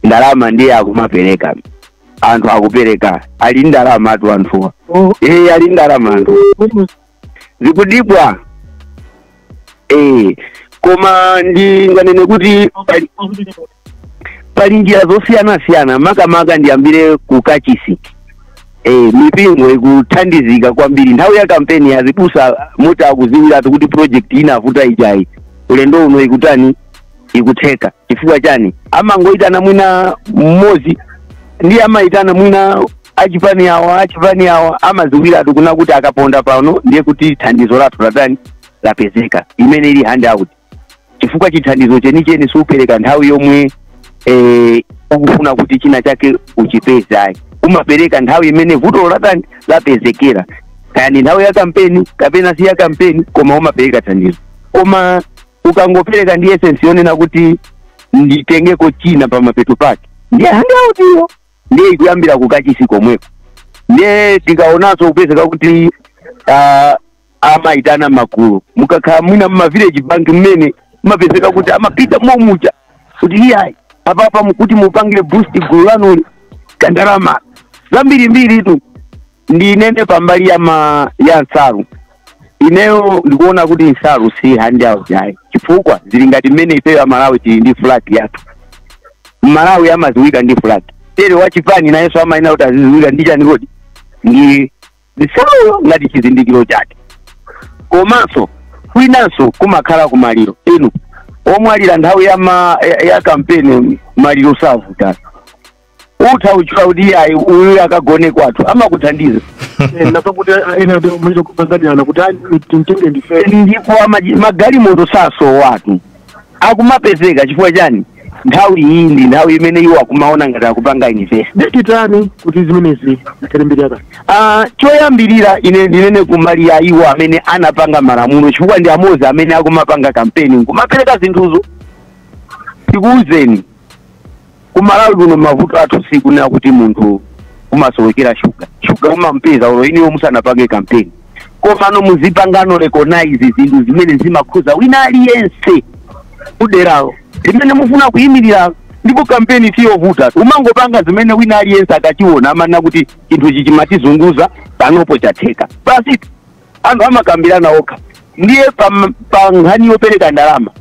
Ndalama ndiye akumapereka anthu, akupereka, ali ndalama atu anthuwa. Eh, ali ndalama anthu, zikudibwa. Eh, koma ndinganene kuti pali njira zosiyanasiyana. Makamaka ndiyambire ku kachisi. Mipingo ikuthandizika kwambiri nthawi ya kampeni, azibusa muti akuziwiratu kuti project inavuta ijayi, ulendo uno ikutani, ikutheka. Chifukwa chani? Amangoitana mwina mmodzi, ndiye amayitana mwina achipani awa, achipani awa, amaziwiratu kuna kuti akaponda pano ndiye kuti thandizo lathu latani, lapezeka, imene ili handout, chifukwa chithandizo chenicheni siupereka nthawi yomwe ukufuna kuti china chake uchipeza, umapereka nthawi imene vuto latani, lapezekera, kaya ni nthawi ya kampeni kapena si ya kampeni, koma umapereka thandizo. Koma ukangopereka ndi essence yonena kuti nditengeko china pamapeto pake, ndiye handout iyo, ndiye ikuyambira kukachisi komweko. Ndiye tikaonanso kupezeka kuti amayitana magulu, mukakhala mwina mma village bank mmene mumapezeka kuti amapita momucha kuti iyayi, apapa mukuti mupangire boost gulu lanuli kandalama zambirimbiri tu. Ndinene pambali ya nsalu, ineyo ndikuona kuti nsalu si handout yayi, chifukwa zili ngati mmene ifeyo Amalawi tili ndi flag yathu. Malawi amaziwika ndi flag tere, wachipani nayenso amayina kuti aziziwika ndi chani kodi, ndi nsaluyo ngati chizindikiro chake. Komanso kwinanso kumakhala kumaliro, inu omwalira nthawi ya kampeni, maliro savuta. Utha uchula kuti ayi, uyu akagone kwathu, amakuthandiza. Napakuti ena mwito kupanganirana kuti timtenge ndife. Ndipo magalimoto saso watu akumapezeka. Chifukwa chani? Nthawi iyi ndi nthawi imene iwo akumaona ngati akupanga invest. Ndititani kuti zimenezi zikhale mbiri yakale? Choyambirira, ine ndinene kumali ya iwo amene anapanga malamulo, chifukwa ndi amodzi amene akumapanga kampeni nkumapereka zinthuzo. Tikuwuzeni, kumalawi kuno mavuto athu sikunena kuti munthu umasowekera shuga. Shuga umampeza ulo iniwo musanapange kampeni. Komano muzipangano recognize zinthu zimene zimakhuza wina aliyense kuderawo limene mufuna kuyimirira. Ndipo kampeni siyovuta, umangopanga zimene wina aliyense akachiona amanena kuti chinthu ichi chimatizunguza, panopo chatheka. Basi, anthu amakambirana okha. Ndiye pa nkhani yopereka ndalama,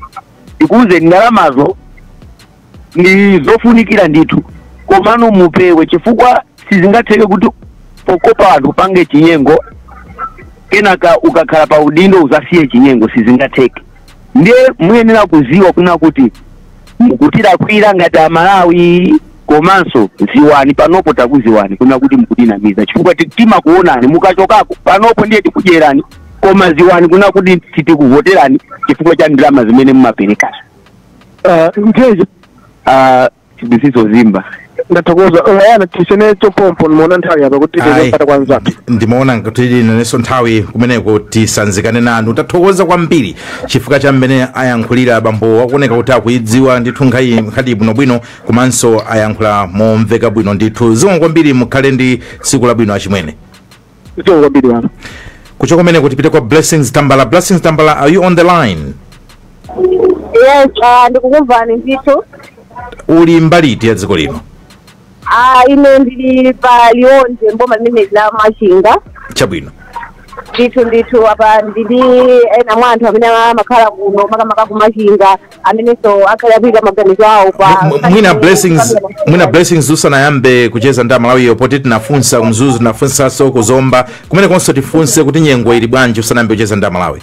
ikuwuzeni, ndalamazo ndi zofunikira ndithu, komano mupewe, chifukwa sizingatheke kuti pokopa anthu upange chinyengo, kenaka ukakhala pa udindo uzasiye chinyengo. Sizingatheke. Ndiye muyenera kuziwa kuna kuti mukutilakwira ngati Amalawi. Komanso ziwani, panopo takuziwani kuna kuti mukutinamiza, chifukwa timakuonani mukachokako. Panopo ndiye tikudyerani, koma ziwani kuna kuti sitikuvoterani chifukwa cha ndalama zimene mumaperekazo. Nkeje. Chibisiso zimba. Ndathokoza yana tisene chopompo. Nimaona nthawi apa kuti tizopata kwanza. Ndimaona kuti nenenso nthawi kumeneko tisanzikane nanu. Tathokoza kwambiri chifukwa cha mmene ayankhulira abambo, wakuoneka kuti akuidziwa ndithu nkhani bwinobwino, komanso ayankhula momveka bwino ndithu. Zikomo kwambiri, mukhale ndi tsiku labwino, achimwene. Zikomo kwambiri wanu. Kuchoka kumeneko tipite kwa Blessings Tambala. Blessings Tambala, are you on the line? Yes, ndikukumvani ndithu. Uli mbali iti ya dziko lino? Ine ndili pa Liwonde, mboma limene la Machinga. Ndithu ndithu, apa ndili ena mwa anthu amene amakhala kuno, makamaka ku Machinga, amenenso akhala akuyika maganizo awo pa Mwina Blessings, usanayambe kucheza ndi Amalawiyo, poti tinafunsa kuMzuzu, tinafunsanso kuZomba kumene konso, tifunse kuti nyengo ili bwanji usanayambe kucheza ndi Amalawi?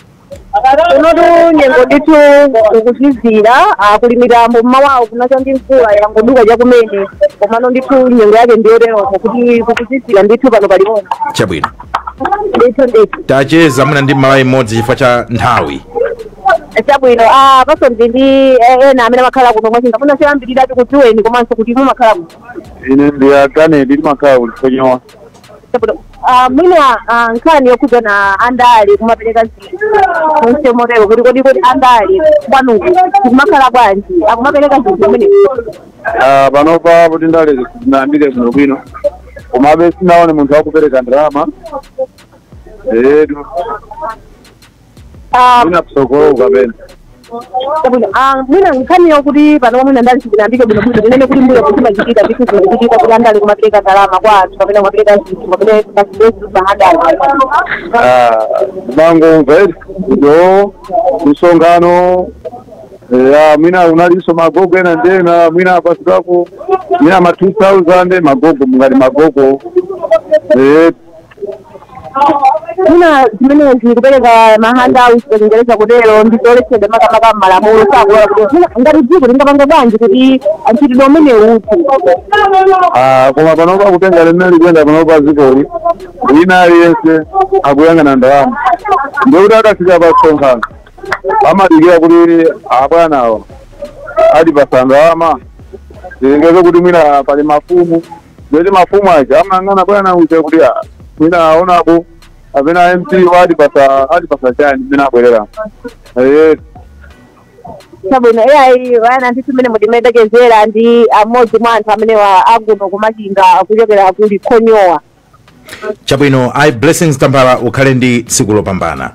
Kunotu nyengo ndithu kukuzizira, kuli mitambo. Mmawawo kunacha ndi mvula, yangoduka chakumene, komano ndithu nyengo yake ndiyoteroko kuti kukuzizira ndithu pano paliwonde. Ndithu ndithu. Tacheza mwina ndi Malawi mmodzi chifukwa cha nthawi. Chabwino. Paso ndi ena amene amakhala kuno Mwachinga. Muna choyambirira tikudziweni komanso kuti mumakhala kuno. Ine ndi Atanedi, ndimakhala kuLikhonyowa. Chabwino. Mwina nkhani yokhuza na andale kumapereka zinthu monse motero, kuti kodi andale kwanuku kumakhala bwanji, akumapereka zinthu zimene? Panopa kuti ndale zinayambike bwino bwino, komabe sinaone munthu akupereka ndalama etu. Mwina kusokolo kapena. Chabwino. Mwina nkhani yokuti pano mwina ndale sizinayambike bwino bwino, tinene kuti mbuyo kuzimachitika ndithu zikuchitika kuti andale kumapereka ndalama kwa anthu kapena kumapereka zinthu kapena pasibezi za andale? Mangomva eri ndo msonkhano ya mwina unalinso magogo ena ndena mwina apasidwako mwina ma 2000 magogo mungati magogo. Mwina zimenezi, kupereka ma handouts kuchingereza kutero, ndizoletsedwa makamaka m'malamulo, sakulola kuti mwina ngati dziko lingapanga bwanji kuti mchitidwe umenewu uthe? Koma panopa kutenga limene likuyenda panopa dzikoli, wina aliyense akuyang'ana ndalama. Ndikuti akafika pa msonkhano amadikira kuti abwanawa alipasa ndalama. Zilengeze kuti mwina pali mafumu, ndikuti mafumu aja amayang'ana bwana uja kuti mwina aonapo apena MP alipasa, alipasa chani mmene abwerera. Chabwino. Eyayi vana, ndithu mmene mutimendachezera ndi amodzi mwa anthu amenewa akuno kuMachinga, kuchokera ku Likhonyowa. Chabwino. Ai, Blessings Tambala, ukhale ndi tsiku lopambana.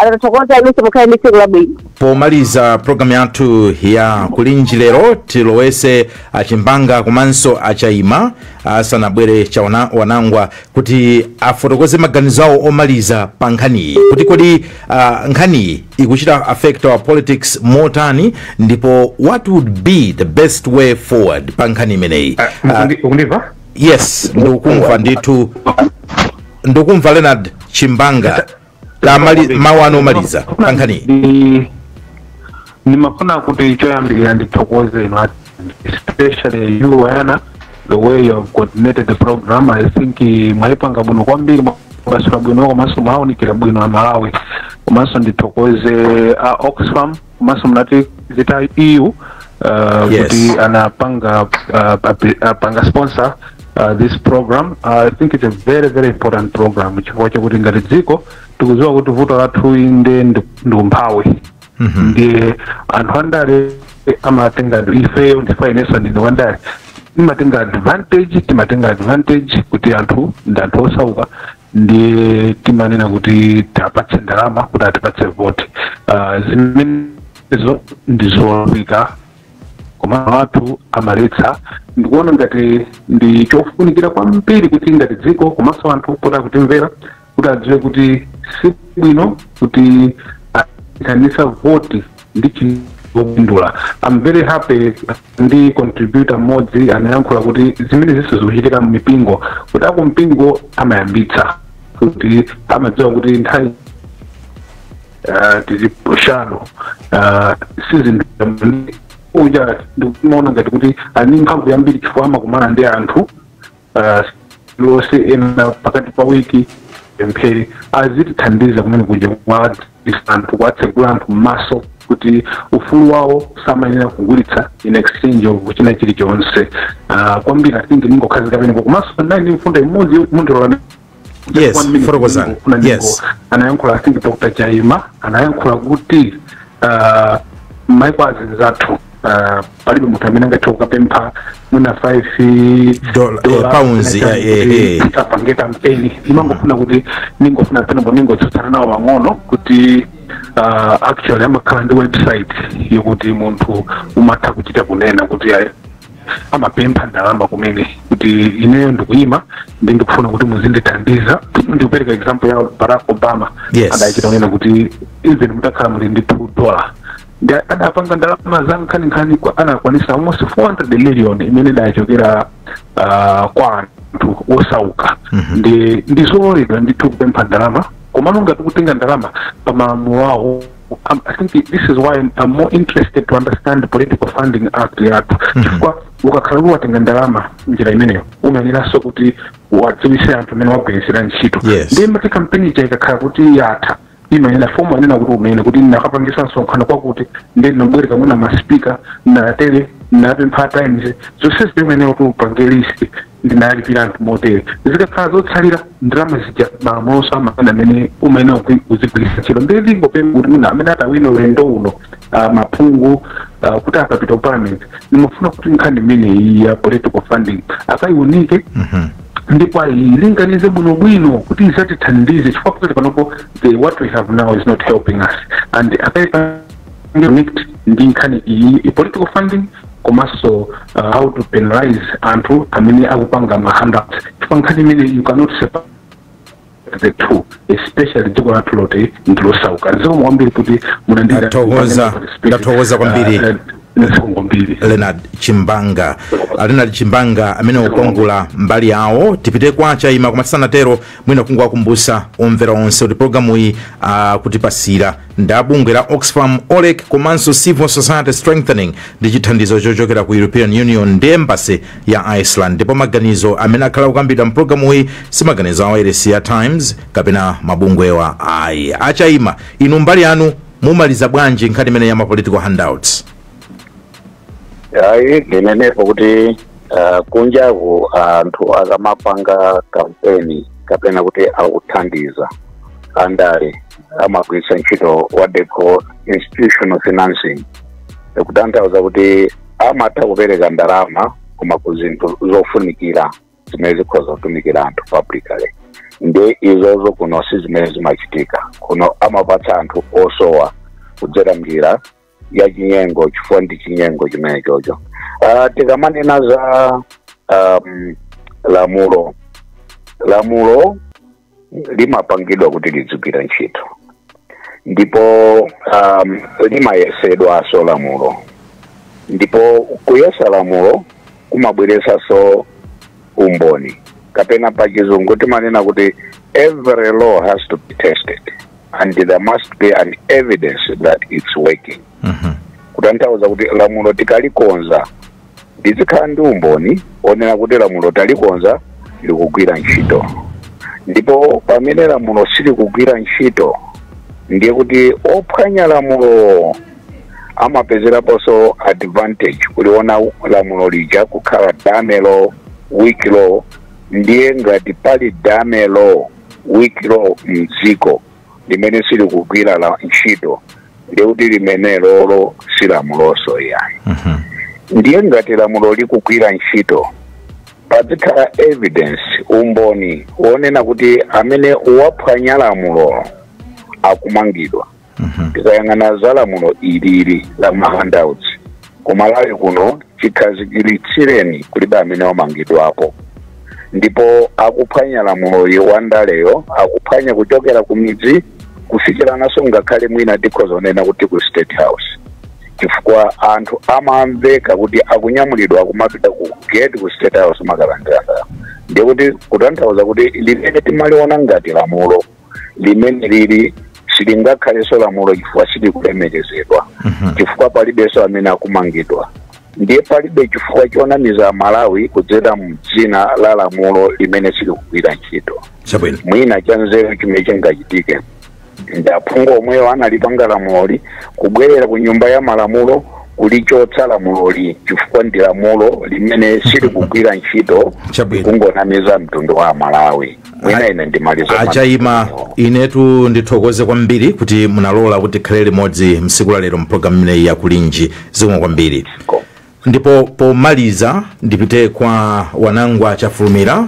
Atathokoza, inunso mukhale ndi tsiku labwino. Pomaliza programu yathu ya Kulinji lero, tilowese aChimbanga komanso aChaima asanabwere cha Wanangwa kuti afotokoze maganizo awo omaliza pa nkhaniyi, kuti kodi nkhaniyi ikuchita affect our politics motani, ndipo what would be the best way forward pa nkhani imeneyi. Ukundimva? Yes, ndikukumva ndithu, ndikukumva. Leonard Chimbanga, mawu anu omaliza pa nkhaniyi. Ndimafuna kuti choyambirira ndithokoze inu, especially you Wayana. The way you have coordinated the program, I think mwayipanga bwino kwambiri, mwasula bwino komanso mwawunikira bwino Amalawi. Komanso ndithokoze a Oxfam, komanso mnati zita EU kuti anapanga apanga sponsor this program. I think it's a very, very important program, chifukwa chakuti ngati dziko tikudziwa kuti vuto lathu inde ndi umphawi. Ndiye anthu andale amatenga, ifeyo ndifa inenso ndine wandale, timatenga advantage kuti anthu ndi anthu osauka, ndiye timanena kuti tiapatse ndalama kuti atipatse vote. Zimenezo ndizolakwika, koma anthu amaletsa. Ndikuona ngati ndi chofunikira kwambiri kuti ngati dziko komanso anthu pota kutimvera kuti adziwe kuti si bwino kuti akanisa voti ndi chopindula. I'm very happy ndi contributor mmodzi anayankhula kuti zimene zinso zikuchitika mmipingo, kuti akumpingo amayambitsa kuti amadziwa kuti nthawi tizipushano sizinthu uja. Ndikumaona ngati kuti ali mphamvu yambiri chifukwa amakumana ndi anthu lonse ena pakati pa wiki pemphere, azitithandiza kumene kuja kwa anthu, kuwatsegula anthu m'maso kuti ufulu wawo samayenera kugulitsa in exchange of china chilichonse. Kwambiri I think ningokhazika pamenepo. Komanso ndali ndi mfundo imodzi, mundilola? Yes, One minute. Fotokozani. Ndingofuna anayankhula, I think Dr. Chaima anayankhula kuti maiko azinzathu palibe munthu amene angathe kukapempha mwina 5 Dollar, pounds, yeah. apange kampeni. Nimangofuna kuti ningofuna penepo ningotsutsana nawo pang'ono kuti actually amakhala ndi website yokuti munthu umatha kuchita kunena kuti ayi, amapempha ndalama kumene kuti ineyo ndikuyima ndi ndikufuna kuti muzindithandiza. Ndikupereka example ya Barack Obama. Adachita kunena kuti even mutakhala muli ndi $2, ndi adapanga ndalama za nkhaninkhani, anakwanisa almost 400 million imene idachokera kwa anthu osauka. Ndi ndizololedwa ndithu kupempha ndalama, komano ngati kutenga ndalama pa malamulo awo, I think this is why I'm more interested to understand the Political Funding Act yathu, chifukwa ukakhala kuti watenga ndalama njira imeneyo, umayeneranso kuti wadziwise anthu amene wagwirisira ntchito. Ndiye mati kampeni ija ikakhala kuti yatha, imayenera fomu anena kuti umene kuti nakapangisa msonkhano kwakuti, ndi nabwereka mwina ma speaker natere, napempha Times, zonse zimeneyo kuti upange list, ndinalipira anthu motere. Zikakhala zotsalira ndalama zija, malamulo amakana amene umayenera kuzigwiritsa ntchito. Ndiye ndingopempha kuti mwina amene atawina ulendo uno maphungu kuti akapita ku parliament, ndimafuna kuti nkhani imeneyi ya political funding akayiunike ndipo ayilinganize bwinobwino kuti izatithandize, chifukwa pakati panopo the what we have now is not helping us, and akaipange connect ndi nkhani iyi political funding, komanso how to penalize anthu amene akupanga ma handouts, chifukwa nkhani imene you cannot separate the two, especially dziko lathu loti ndilosauka. Zikomo kwambiri kuti munandira. Ndathokoza, ndathokoza kwambiri. Zikomo kwambiri. Leonard Chimbanga, Leonard Chimbanga amene ukukongola mbali yawo. Tipite kwa Chaima, koma tisanatero mwina kungowakumbutsa omvera onse kuti programu iyi kutipasira ndi bungwe la Oxfam, OLEC komanso Civil Society Strengthening ndi chithandizo chochokera ku European Union ndi embassy ya Iceland. Ndipo maganizo amene akhala kukambidwa mpulogalamu iyi si maganizo a wailesi ya Times kapena mabungwewa ayi. Achaima, inu mbali yanu mumaliza bwanji nkhani imene ya ma political handouts? Ayi, ndinenepo kuti kunjaku anthu akamapanga kampeni kapena kuti akuthandiza andale, amagwiritsa ntchito what they call institutional financing, kutanthauza kuti amatha kupereka ndalama koma ku zinthu zofunikira zimene zikhoza kutumikira anthu publicly. Ndi izozo kuno si zimene zimachitika. Kuno amapatsa anthu osowa kudzera njira ya chinyengo, chifukwa ndi chinyengo chimene chocho. Tikamanena za lamulo, lamulo limapangidwa kuti lidzigwira ntchito, ndipo limayesedwanso lamulo, ndipo kuyesa lamulo kumabweretsanso umboni, kapena pa Chizungu timanena kuti every law has to be tested and there must be an evidence that it's working. Kutanthauza kuti lamulo tikalikonza Lizikhala ndi umboni onena kuti lamulo talikonza, likugwira ntchito. Ndipo pamene lamulo silikugwira ntchito, ndiye kuti ophwanya lamulo amapezeraponso advantage kuliona lamulo lija kukhala dummy law, weak law. Ndiye ngati pali dummy law, weak law mdziko limene silikugwira la ntchito, ndiye kuti limene lolo si lamuloso yayi. Ndiye ngati lamulo likugwira ntchito, pazikhala evidence, umboni wonena kuti amene waphwanya lamulo akumangidwa. Tikayang'ana za lamulo ilili la ma handouts kumalawi kuno, chikhazikiritsireni kulibe amene wamangidwapo. Ndipo akuphwanya lamuloyi wandaleyo akuphwanya kuchokera ku midzi kufikirananso ngakhale mwina tikhoza kunena kuti ku State House, chifukwa anthu amamveka kuti akunyamulidwa akumapita ku gate ku State House makalandira. Ndiye kuti kutanthauza kuti limene timaliona ngati lamulo limene lili silingakhalenso lamulo, chifukwa silikulemekezedwa, chifukwa palibenso amene akumangidwa. Ndiye palibe chifukwa chonamiza Malawi kudzera mdzina la lamulo limene silikugwira ntchito. Mwina chanzeru chimene chingachitike ndi aphungu omweyo analipanga lamuloli kubwerera ku Nyumba ya Malamulo kulichotsa lamuloli, chifukwa ndi lamulo limene silikugwira ntchito, kungonamiza mtundu wa Malawi. Mwina ine ndimaliza. Achaima, inetu ndithokoze kwambiri kuti munalola kuti tikhale limodzi msiku la lero mpulogalamu imeneyi yakulinji. Zikomo kwambiri. Ndipo pomaliza ndipite kwa Wanangwa Chafulumira,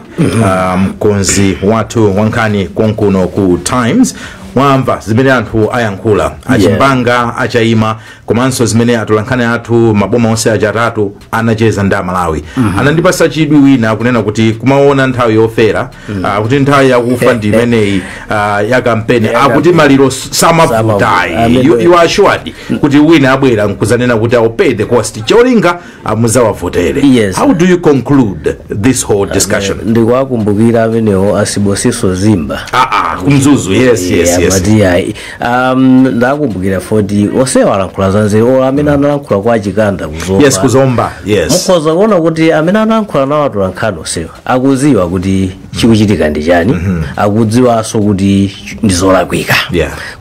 mkonzi wathu wankhani konkuno ku Times. Mwamva zimene anthu ayankhula, achimbanga, achaima, komanso zimene atolankhani athu maboma onse achatatu anacheza ndi Amalawi. Anandipasa chidwi wina kunena kuti kumaona nthawi yofera, kuti nthawi yakufa ndi imeneyi ya kampeni, akuti maliro samavutayi. You are assured kuti wina abwera nkuzanena kuti I will pay the cost, cholinga muzawavotere. How do you conclude this whole discussion? Ndikuwakumbukira amenewo Asibosiso Zimba. Kumzuzu, yes. Amati ayi, ndakumbukira foti osewa alankhula zanzeru, o amene analankhula kwa Achikanda kuzomba. Yes, kuzomba, yes. Mukhoza kuona kuti amene analankhula nawo atolankhani osewa akudziwa kuti chikuchitika ndi chani, akudziwanso kuti ndi zolakwika,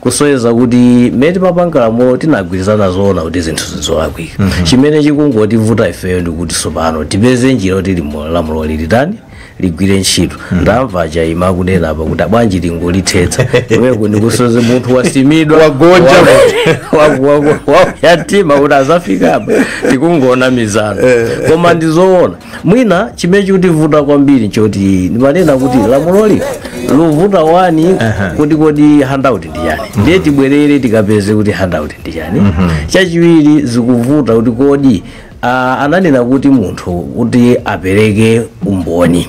kusonyeza kuti mmene timapanga lamulo tinagwirizana zoona kuti zinthu zolakwika. Chimene chikungotivuta ifeyo ndikuti tsopano tipeze njira kuti lamulo lilitani, ligwire ntchito. Ndamva Chaima kunena apa kuti abwanji lingolithetsa kumeko, ndikusoze munthu wasimidwa. Wagonja. Yatima kuti azafika apa tikungona mizano. Koma ndizoona, mwina chimene chikutivuta kwambiri nchoti ndimanena kuti lamuloli luvuta wani kuti kodi handout ndi chani? Ndiye tibwerere tikapeze kuti handout ndi chani. Chachiwiri, zikuvuta kuti kodi ananena kuti munthu kuti apereke umboni,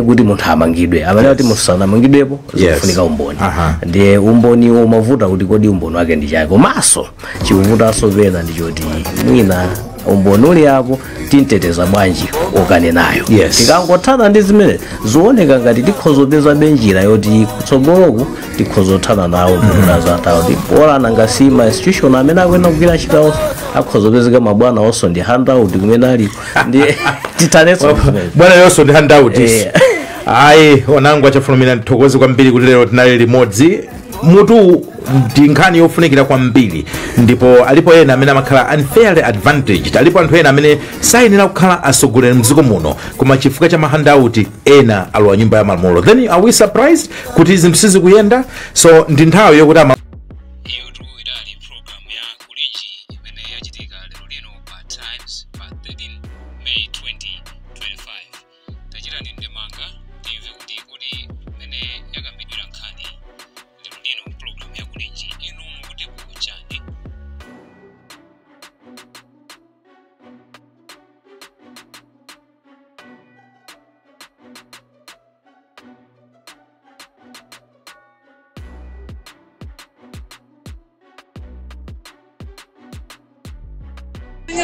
kuti munthu amangidwe, amanena kuti munthu sanamangidwepo, zikufunika umboni. Ndiye umboni umavuta kuti kodi umboni wake ndi chani. Komanso chikuvutanso pena ndichoti mwina umboni uli apo, tinteteza bwanji okanenayo? Tikangothana ndi zimene zioneka ngati tikhozopeza benjira yoti kutsogoloku tikhozothana nawo mzatawo olana ngasima institution amene akuyenera kugwira ntchito, akhozopezeka mabwana onso ndi handout kumene aliko, ndi tithanenso zimene. Bwana yonso ndi handout. Ayi, Wanangwa Chafulumira, ndithokoze kwambiri kuti lero tinali limodzi. Mutu ndi nkhani yofunikira kwambiri, ndipo alipo ena amene amakhala unfairly advantaged, alipo anthu ena amene sayenera kukhala atsogoleri mdziko muno, koma chifukwa cha mahandout ena alowa Nyumba ya Malamulo. Then are we surprised kuti zinthu sizikuyenda? So ndi nthawi yokuti ama Iyotu idali program ya Kulinji imene yachitika lero lino pa Times pa 13 May 2025. Tachitani ndemanga timve kuti kodi mmene yakambidwira nkhani lero lino program ya Kulinji, inu mukutipo chani?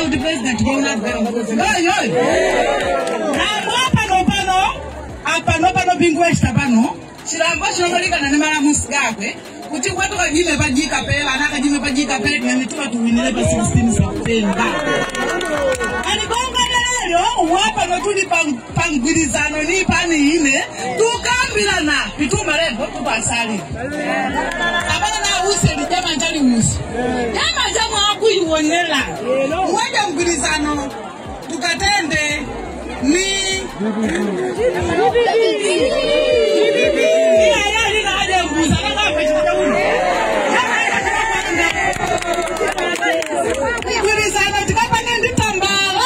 Kuti president kwaunabvera rambo pano pano apano pano Bingu wachita pano chilambo chinotolikana ndi malamusi gakwe kuti kwetu kajime pajika pe ana kajime pajika pe nani tuva tuwinire pa 16 September. Alibonga lelelyo. pano tuli pangwirizano ni pani ine tukambirana pitumalembo tupasali apana na use ni jama njali usi jama jama akuiwonela uwende mgwirizano tukatende ni mgwirizano tikapane nditambala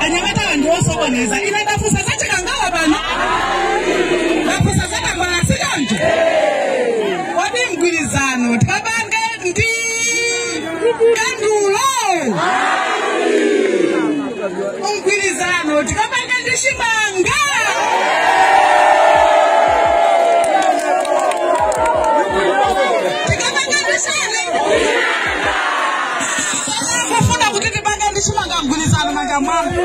anyamata ndiwosokoneza ine ndafusa zachikangawa pano ndafusa zatambala sichoncho wadi mgwirizano tikapange ndi kandulo mgwirizano tikapange ndi chimanga tikapange ndi chani kufuna kuti tipange ndi chimanga mgwirizano manja mwangu.